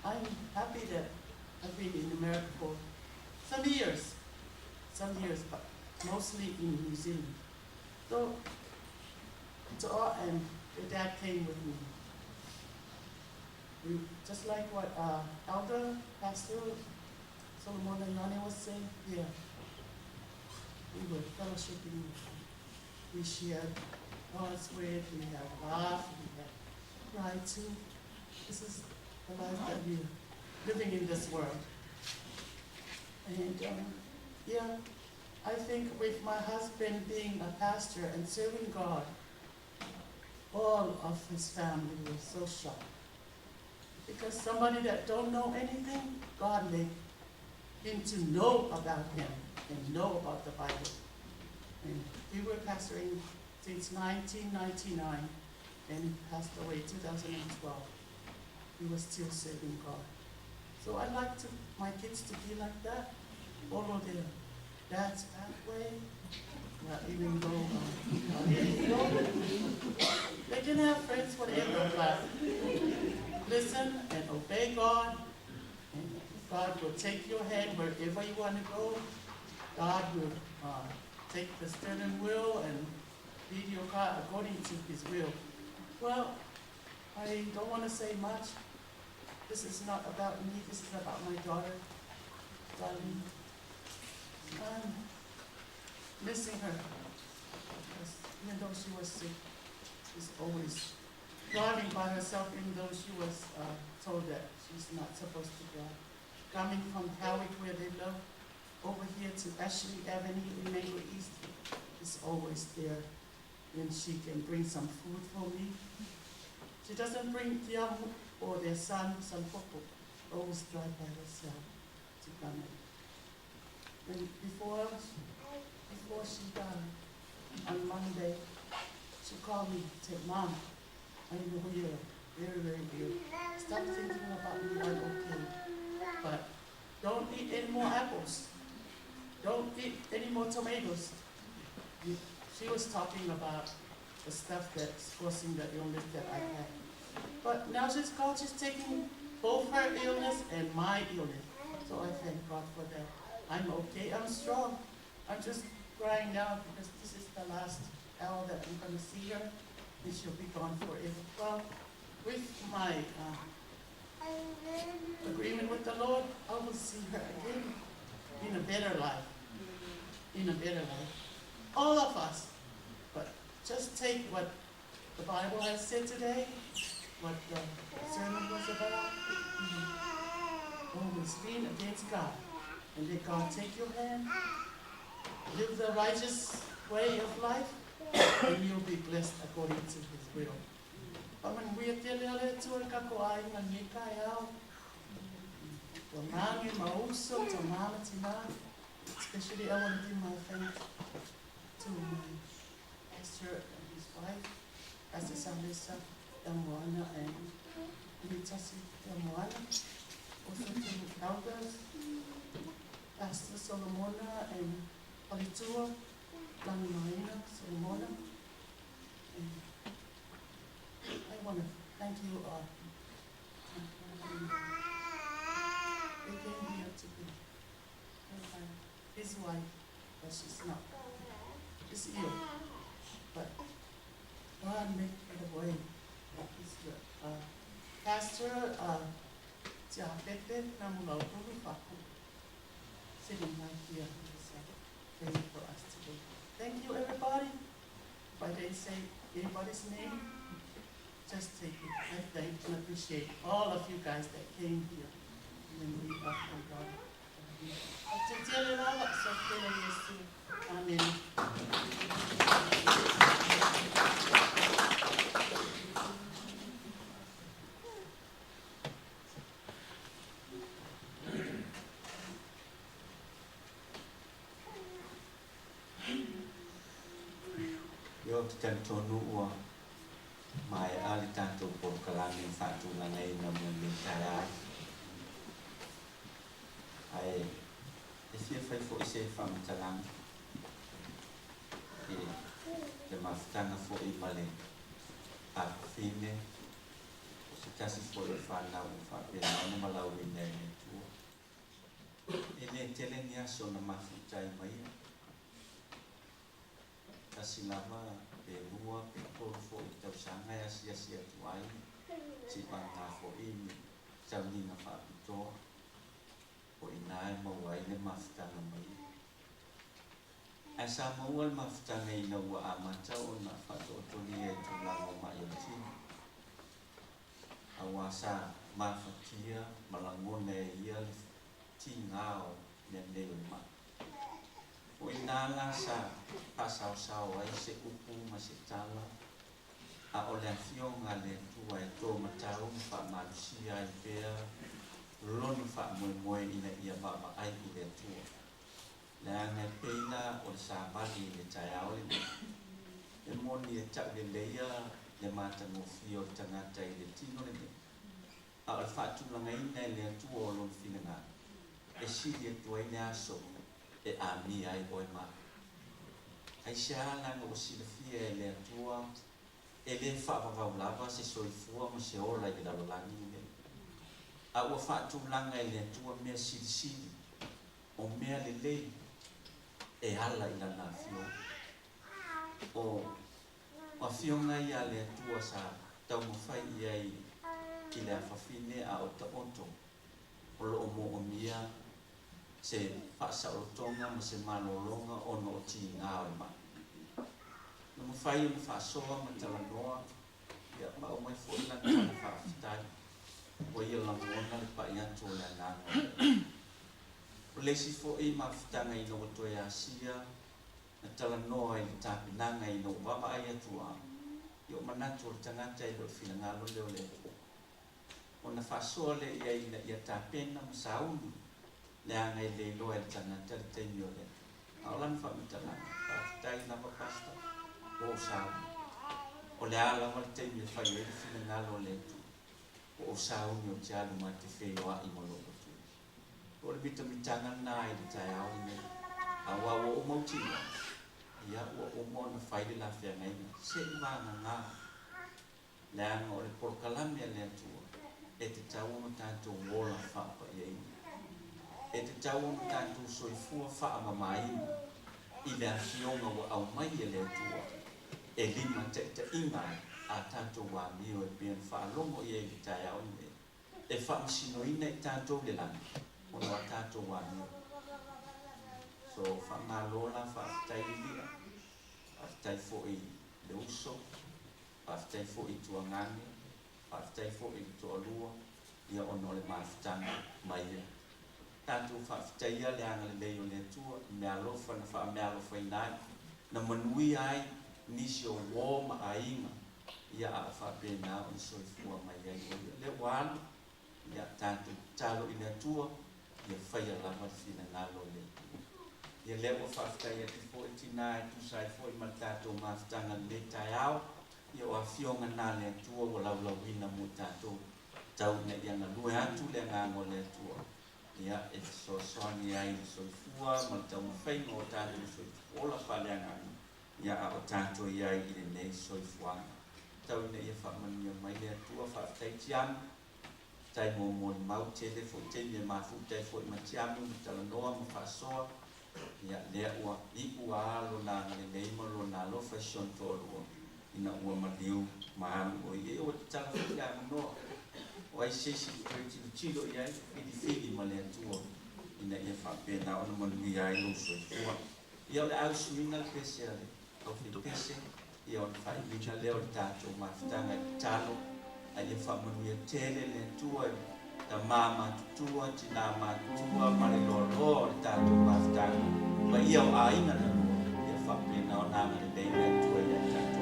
I'm happy that I've been in America for some years, but mostly in New Zealand. So, To'a and their dad came with me. We, just like what Elder Pastor Solomon Ioane was saying, yeah, we were fellowshipping, we shared God's word, we have laughed, we have cried too. This is the life that we're living in this world. And yeah, I think with my husband being a pastor and serving God, all of his family was so shocked. Because somebody that don't know anything, God made him to know about him and know about the Bible. And we were pastoring since 1999, and he passed away in 2012. He was still serving God. So I'd like my kids to be like that, follow their dad's pathway, well, even though they can have friends, whatever, but listen and obey God, and God will take your hand wherever you want to go. God will take the steering wheel and lead your car according to his will. Well, I don't want to say much. This is not about me. This is about my daughter, Darlene. I'm missing her because even though she was sick, she's always driving by herself, even though she was told that she's not supposed to drive. Coming from Howick, where they live, over here to Ashley Avenue in Mango East, is always there. And she can bring some food for me. She doesn't bring Tiamu or their son, Sanpopo, always drive by herself to come in. And before she died, on Monday, she called me and said, Mom, I know you're very, very ill. Stop thinking about me, I'm okay. But don't eat any more apples. Don't eat any more tomatoes. She was talking about the stuff that's causing the illness that I had. But now she's called, she's taking both her illness and my illness. So I thank God for that. I'm okay, I'm strong. I'm just crying now because this is the last hour that I'm going to see her, and she'll be gone forever. Well, with my agreement with the Lord, I will see her again in a better life. In a better life. All of us. But just take what the Bible has said today, what the sermon was about. Always lean against God and let God take your hand. Live the righteous way of life, and you'll be blessed according to his will. Pamanguia tele ale tua kako ai nga ngeka e au. Tua mange mauso, tua mama tina. Especially I want to give my thanks to my pastor and his wife, Pastor Salesa, Moana, and Imitasi Moana, also to elders, Pastor Solomona and Palitua, Langimaina Solomona. And I want to thank you all. They came here to be his wife, but she's not. She's ill. But God made it a way. Pastor Tiapete Namulaupuru Faku, sitting right here, is praying for us today. Thank you, everybody. If I didn't say anybody's name, just take it. I thank and appreciate all of you guys that came here. And we are from God. Amen. Ia ou te talitonu ua mae'a le tatou polokalame faatulagaina mo lenei taeao. Ae e fia fai fo'i se faamatalaga i le mafutaga fo'i ma le afafine, o se tasi fo'i o le fanau ua faapena ona malauina e le Atua. E lē tele ni aso na mafuta ai ma ia. Tasi lava pe lua pe tolu fo'i tausaga e asiasi atu ai si'ivagagā fo'i ni sauniga fa'apitoa o inā e maua ai le mafutaga ma ia. Ae sa maua le mafutaga ina ua amata ona fa'ato'otolia i tulaga o ma'i o le tino, auā sa mafatia ma lagona e ia le tigā o mea nei o le ma'i. O inā la sa fa'asaosao ai se upu ma se tala, a o le afioga a le Atua e tō matau ma fa'amalosia ai pea lona fa'amoemoe ina ia va'avaai i le Atua. Leaga e pei la o le savali i le taeao lenei, e moni e ta'uleleia le matagofie o le tagata i le tino lenei, a o le fa'atulagaina e le Atua o lona finagalo e sili atu ai le aso e amia ai oe ma a'u. Aisea laga ua silafia e le Atua e lē faavavau lava se soifua ma se ola i le lalolagi lenei, a ua faatulaga e le Atua mea silisili o mea lelei e ala i lana afioga. O afioga ia a le Atua sa taumafai i ai i le afafine a o taoto o lo'o mo'omia se fa'asaolotoga ma se malologa ona o tigā o le ma'i. Na mafai ona fa'asoa ma talanoa, ia ma aumai fo'i lana tala fa'afetai, ua ia lagona le pa'i atu o le agaga o le Alii. O le isi fo'i mafutaga ina ua toe asia na talanoa i le tapenaga ina ua vaavaai atu a i o manatu o le tagata e le o le finagalo lea o le Atua. Ona faasoa lea i ai ina ia tapena ma sauni, leaga e le iloa e le tagata le taimi o le Atua. A o lana faamatalaga, Faafetai lava Pastor, ua ou sauni. O le a lava le taimi e fai ai le finagalo o le Atua, ua ou sauni ou te alu ma te feioa'i ma lou Atua. O le mitamitaga lena i le taeao lenei, auā ua ou mautinoa, ia, ua uma ona fai le la feagaiga, se'i vagagā, leaga o le polokalame a le Atua e tatau ona tatou ola fa'apaiaina, e tatau ona tatou soifua fa'amamāina i le afioga ua aumai e le Atua e limataita'iga ai a tatou amio e pei ona faalogo i ai i le taeao lenei, e faamasinoina i tatou le lagi ona o a tatou amio. So, faamalo la, faafetai lili'a, faafetai fo'i le uso, faafetai fo'i i tuagane, faafetai fo'i i le toalua, ia ona o le mafutaga ma ia. Tatou faafetaia le agalelei o le Atua i meaalofa na faameaalofaina ai, na manuia ai nisi o uō ma aiga, ia a o faapena ona soifua mai ai o ia. Lea ua alu, ia tatou tatalo i le Atua, ia faia lava le finagalo o le Atua. Ia lea ua faafetai atu foi tinā e tusa ai foi ma le tatou mafutaga i lenei taeao, ia o afioga na a le Atua ua laulauina mo tatou. Tau ina ia galue atu le Agaga o le Atua, ia, e fesoasoani ai i le soifua ma le taumafaiga o tatou soifua ola faaleagaga, ia, a o tatou i ai i lenei soifuaga. Tau ina ia faamanuia mai le Atua. Faafetai Tiamu, faafetai mo molimau tele foi taimi e mafuta ai foi ma Tiamu ma talanoa ma faasoa, ia, lea ua iu lava lona agalelei ma lona alofa i si ona toalua, ina ua maliu ma alu o i ai. Ua tatala foi le avanoa o ai se isi e toe tilotilo i ai, filifili ma le Atua ina ia faapena ona manuia ai lou soifua. Ia o le a usuina le pese a le aufaipese, ia ona faaiuina lea o le tatou mafutaga i tatalo, a ia faamanuia tele le Atua i tama matutua, tina matutua ma le loaloa o le tatou mafutaga, paia o aiga na lua, ia faapena ona agalelei le Atua ia i tatou.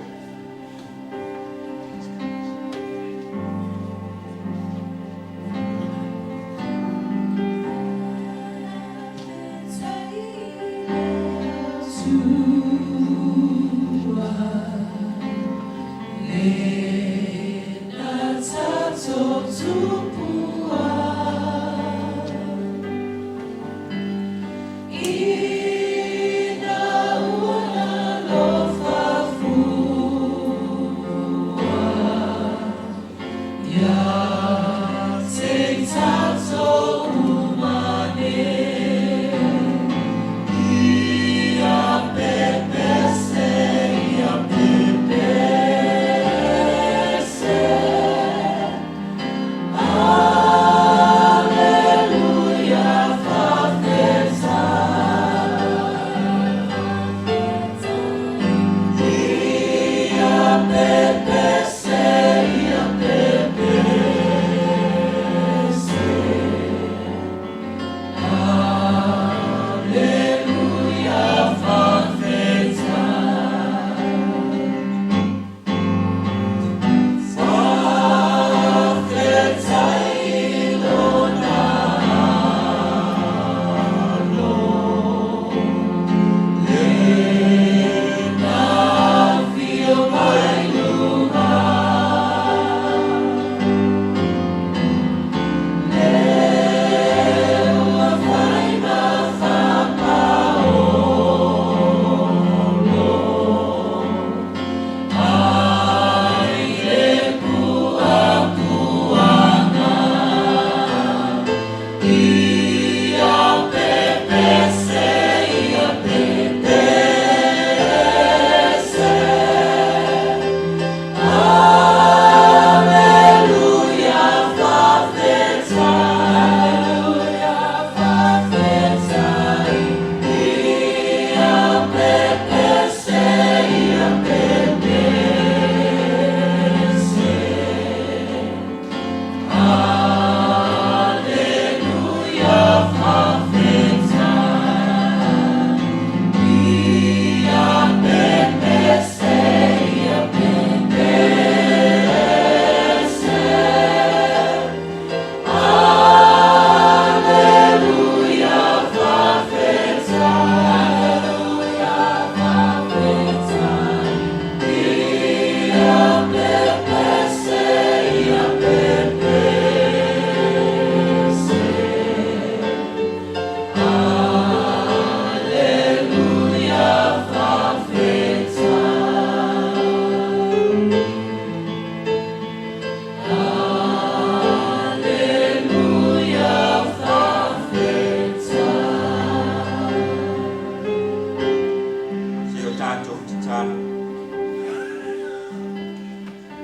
Se o tatou tatalo.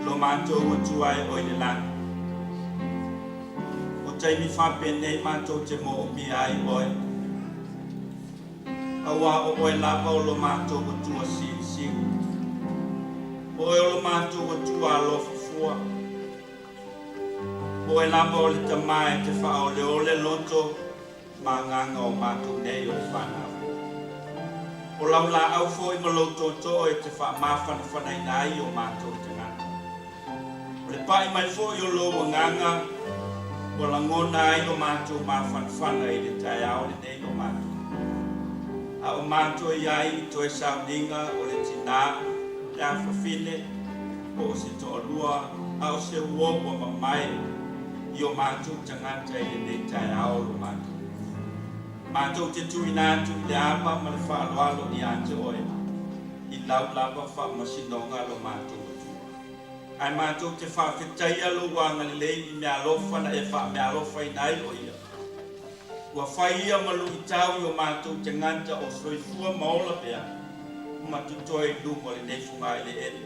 Lo matou Atua e oe i le lagi. O taimi faapenei matou te moomia ai oe. Auā o oe lava o lo matou Atua silisili. O oe o lo matou Atua alofa fua. O oe lava o le Tama e te faaoleole loto ma agaga o matou nei o le fanau. O lau laau foi ma lou tootoo e te faamafanafanaina ai o matou tagata. O le pai mai foi o lou agaga ua lagona ai lo matou mafanafana i le taeao lenei lo matou. A o matou i ai i toe sauniga o le tinā, le afafine, po o se toalua, a o se uo ua mamae. i o matou tagata i lenei taeao lo matou. Matou te tuuina atu i le ava ma le faaaloalo ia te oe, i lau lava faamasinoga lo matou Atua. Ae matou te faafetaia lou agalelei i meaalofa na e faameaalofaina ai o ia. Ua fai ia ma luitau i o matou tagata o soifua ma ola pea, ma totoe i luga o lenei fogaeleele.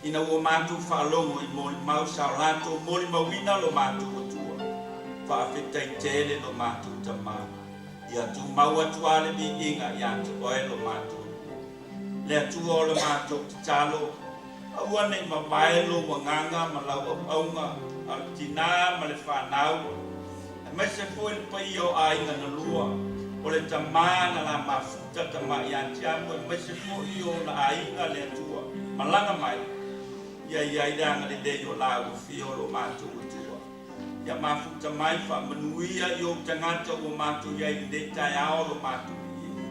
Ina ua matou faalogo i molimau sa o latou molimauina lo matou Atua, faafetai tele lo matou Tama. Ia tumau atu lava le viiga ia te oe lo matou Alii. Le Atua o le matou tatalo, aua ne i mavae lou agaga ma lau auauna a le tinā ma le fanau, aemaise foi le paia o aiga na lua, o le tama na la mafuta tama ia Tiamu, aemaise foi o ona aiga. Le Atua, malaga mai, ia i ai le agalelei o lau afio lo matou Atua. Ia mafuta mai faamanuia i ou tagata ua matou i ai i lenei taeao lo matou viiga.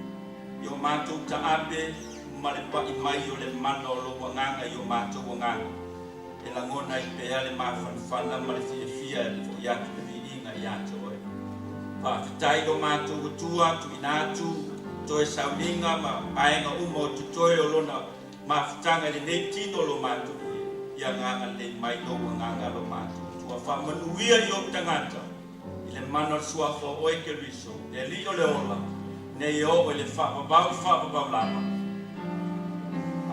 I o matou taape ma le pai mai o le mana o lou agaga i o matou agaga, e lagona ai pea le mafanafana ma le fiafia e fo'i atu le viiga ia te oe. Faafetai lo matou Atua, tuuina atu toe sauniga ma vaega uma o totoe o lona mafutaga i lenei tino lo matou ia agalelei mai lou agaga lo matou Atua. Faamanuia i ou tagata i le mana o le suafa o oe Keriso, le Alii o le ola, nei e oo i le faavavau faavavau lava.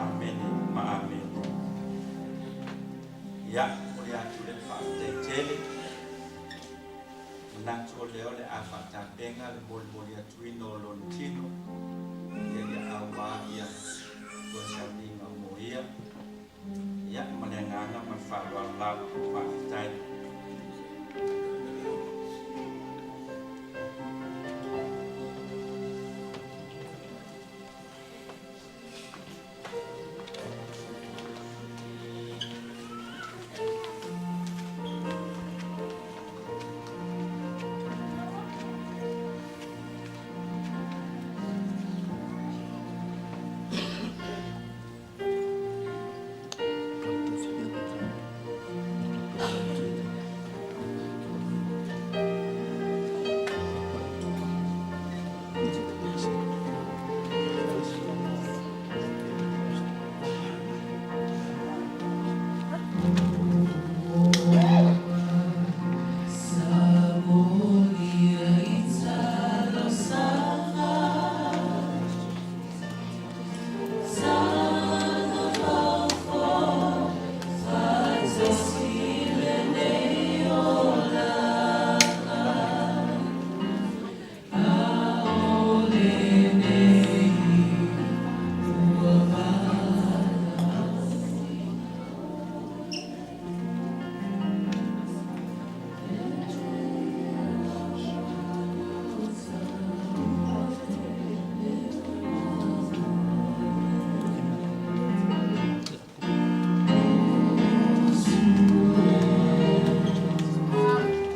Amene ma amene. Ia, momoli atu le faafetai tele. Manatu o lea o le a faatapega le molimoli atuina o lona tino, ia ia auā ia toe sauniga mo ia. Ia, ma le agaga ma le faaaloalo lava. Faafetai.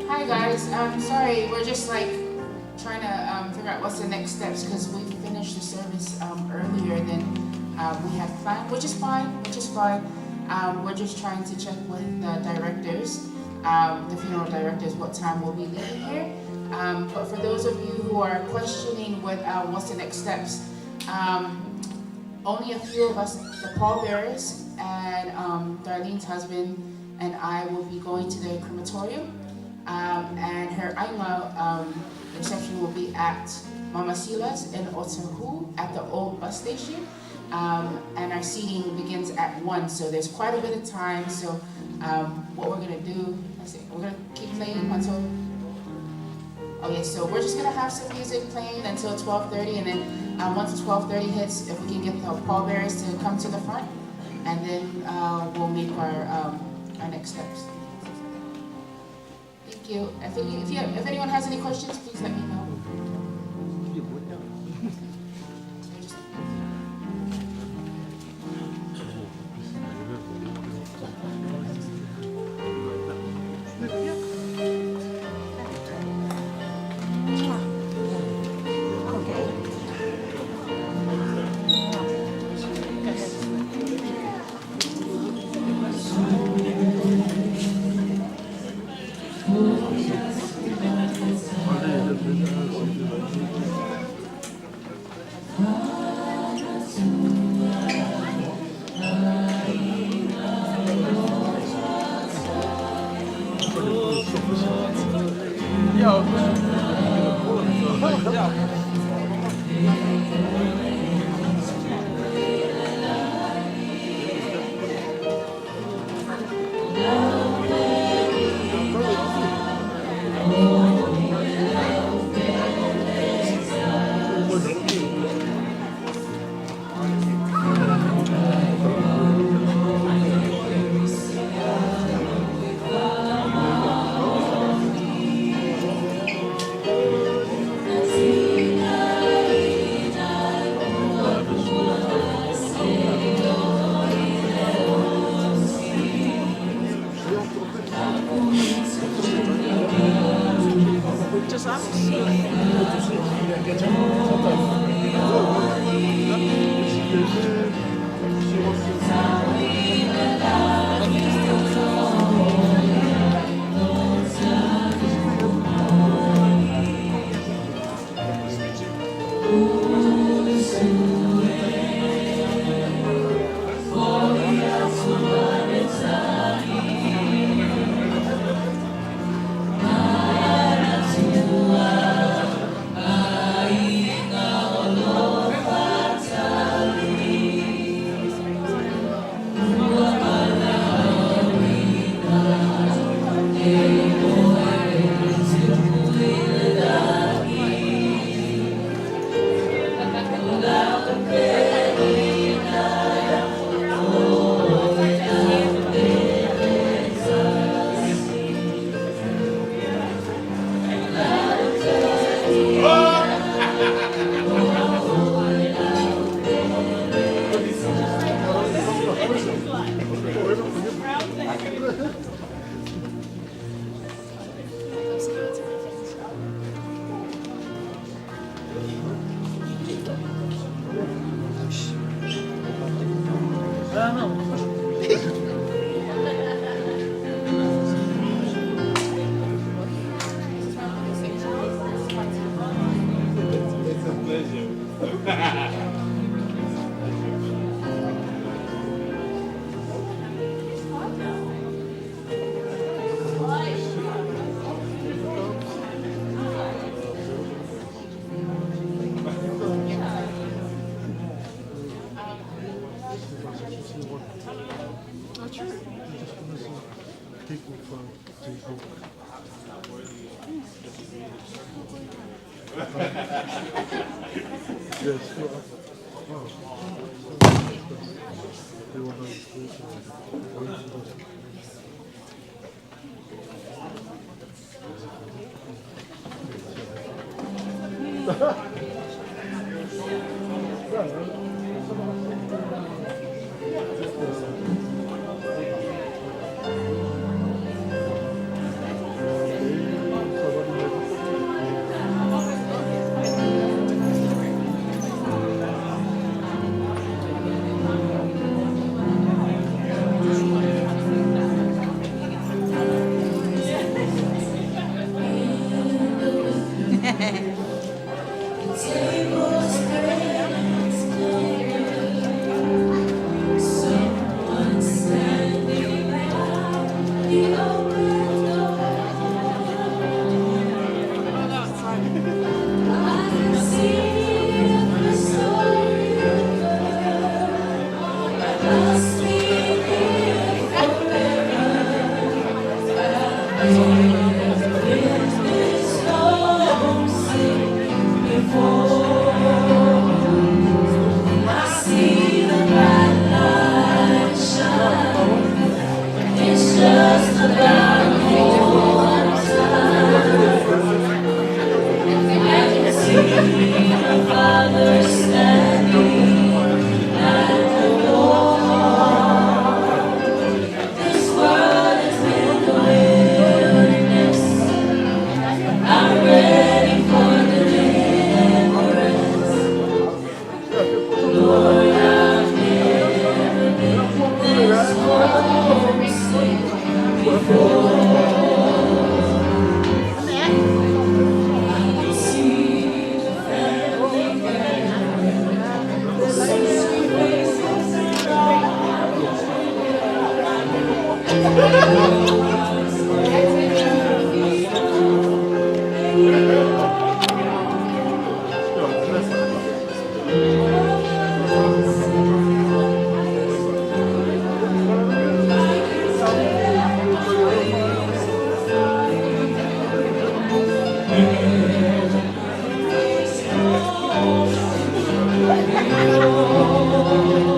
Hi guys, I'm sorry, we're just like trying to figure out what's the next steps because we finished the service earlier than we had planned, which is fine, which is fine. We're just trying to check with the directors, the funeral directors, what time we'll be leaving here. But for those of you who are questioning what's the next steps, only a few of us, the pallbearers and Darlene's husband and I will be going to the crematorium. And her aiga reception will be at Mama Sila's in Otahuhu at the old bus station. And our seating begins at 1, so there's quite a bit of time. So what we're gonna do, let's see, we're gonna keep playing until, okay, so we're just gonna have some music playing until 12:30, and then once 12:30 hits, if we can get the pallbearers to come to the front, and then we'll make our next steps. Thank you. If anyone has any questions, please let me know. Ooh. This home.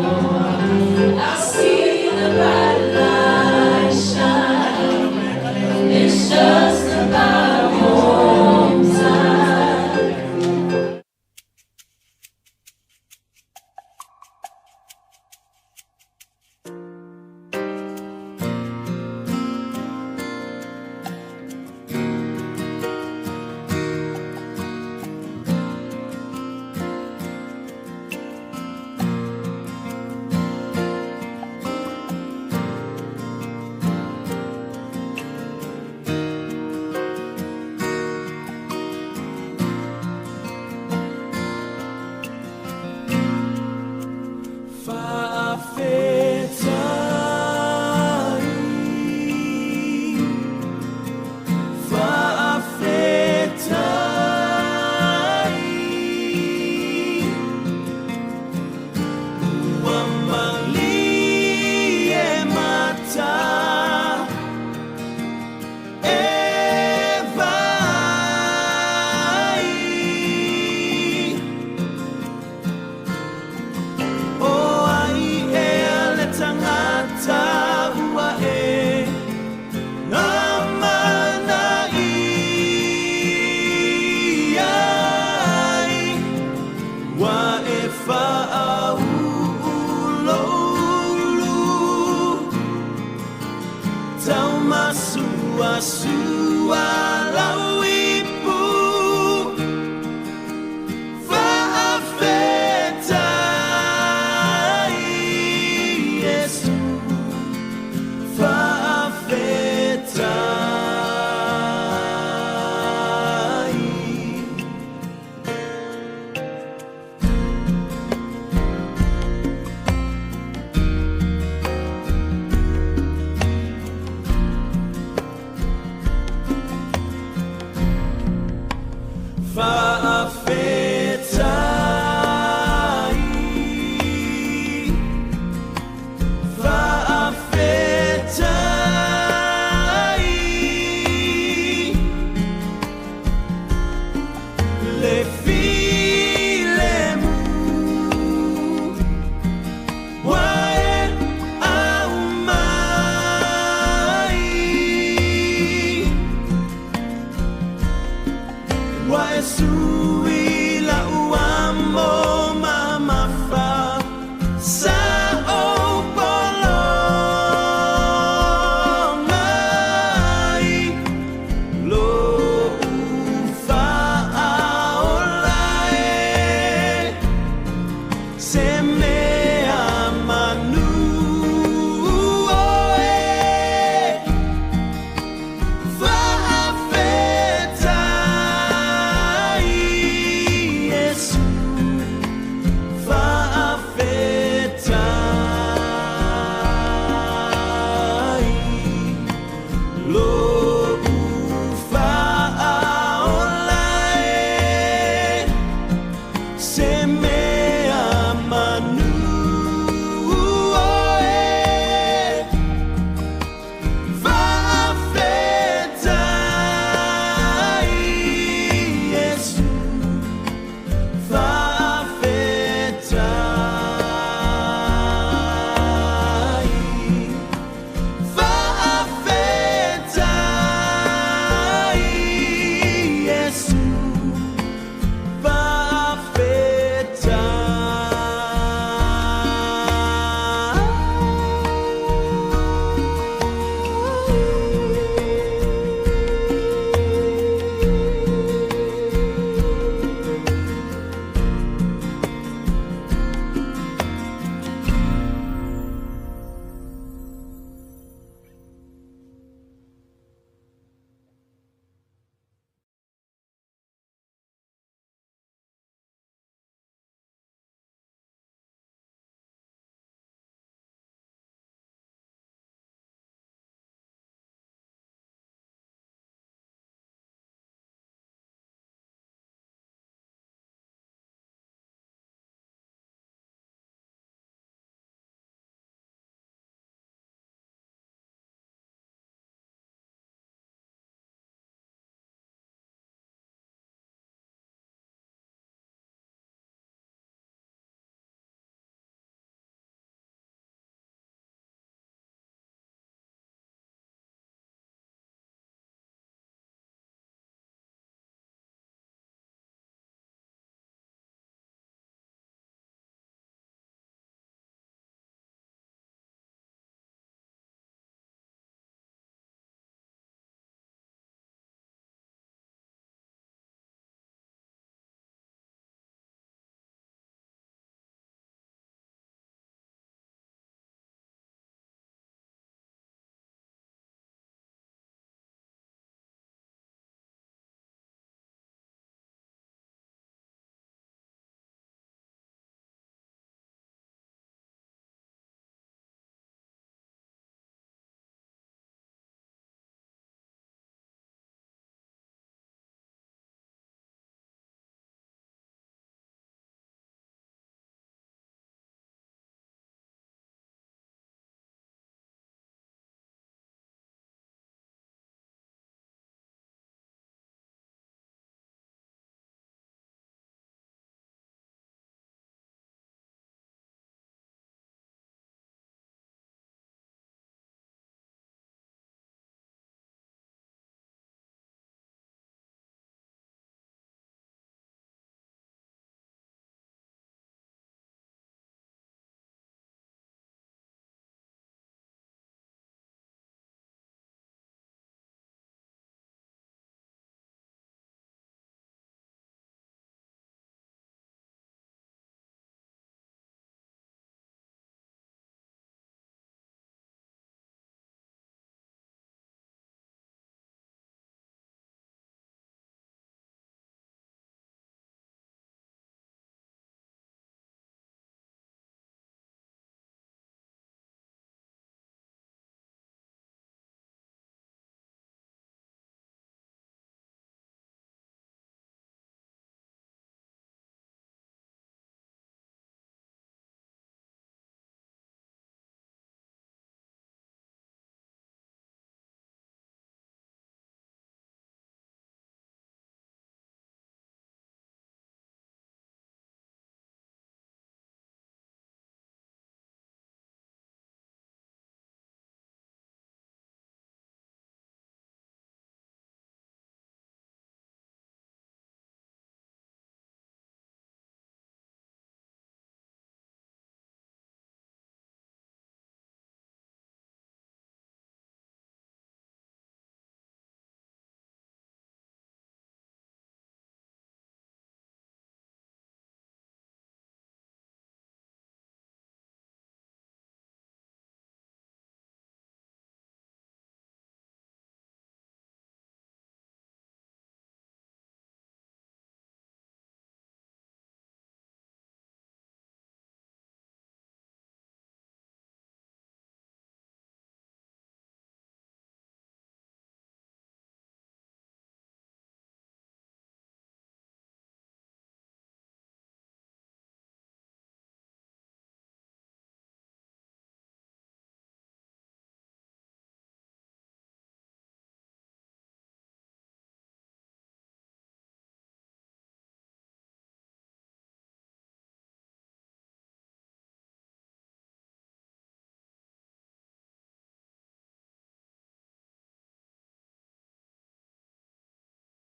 I see the bright light shine. It's just about home time. O ai e le tangata ua e Ngā mana i ai Wa e whaauloulu Tau masua sua lau ipu Fa'afetai Yesu Fa'afetai Fa'afetai Fa'afetai Le filemu Wae au mai Wae sui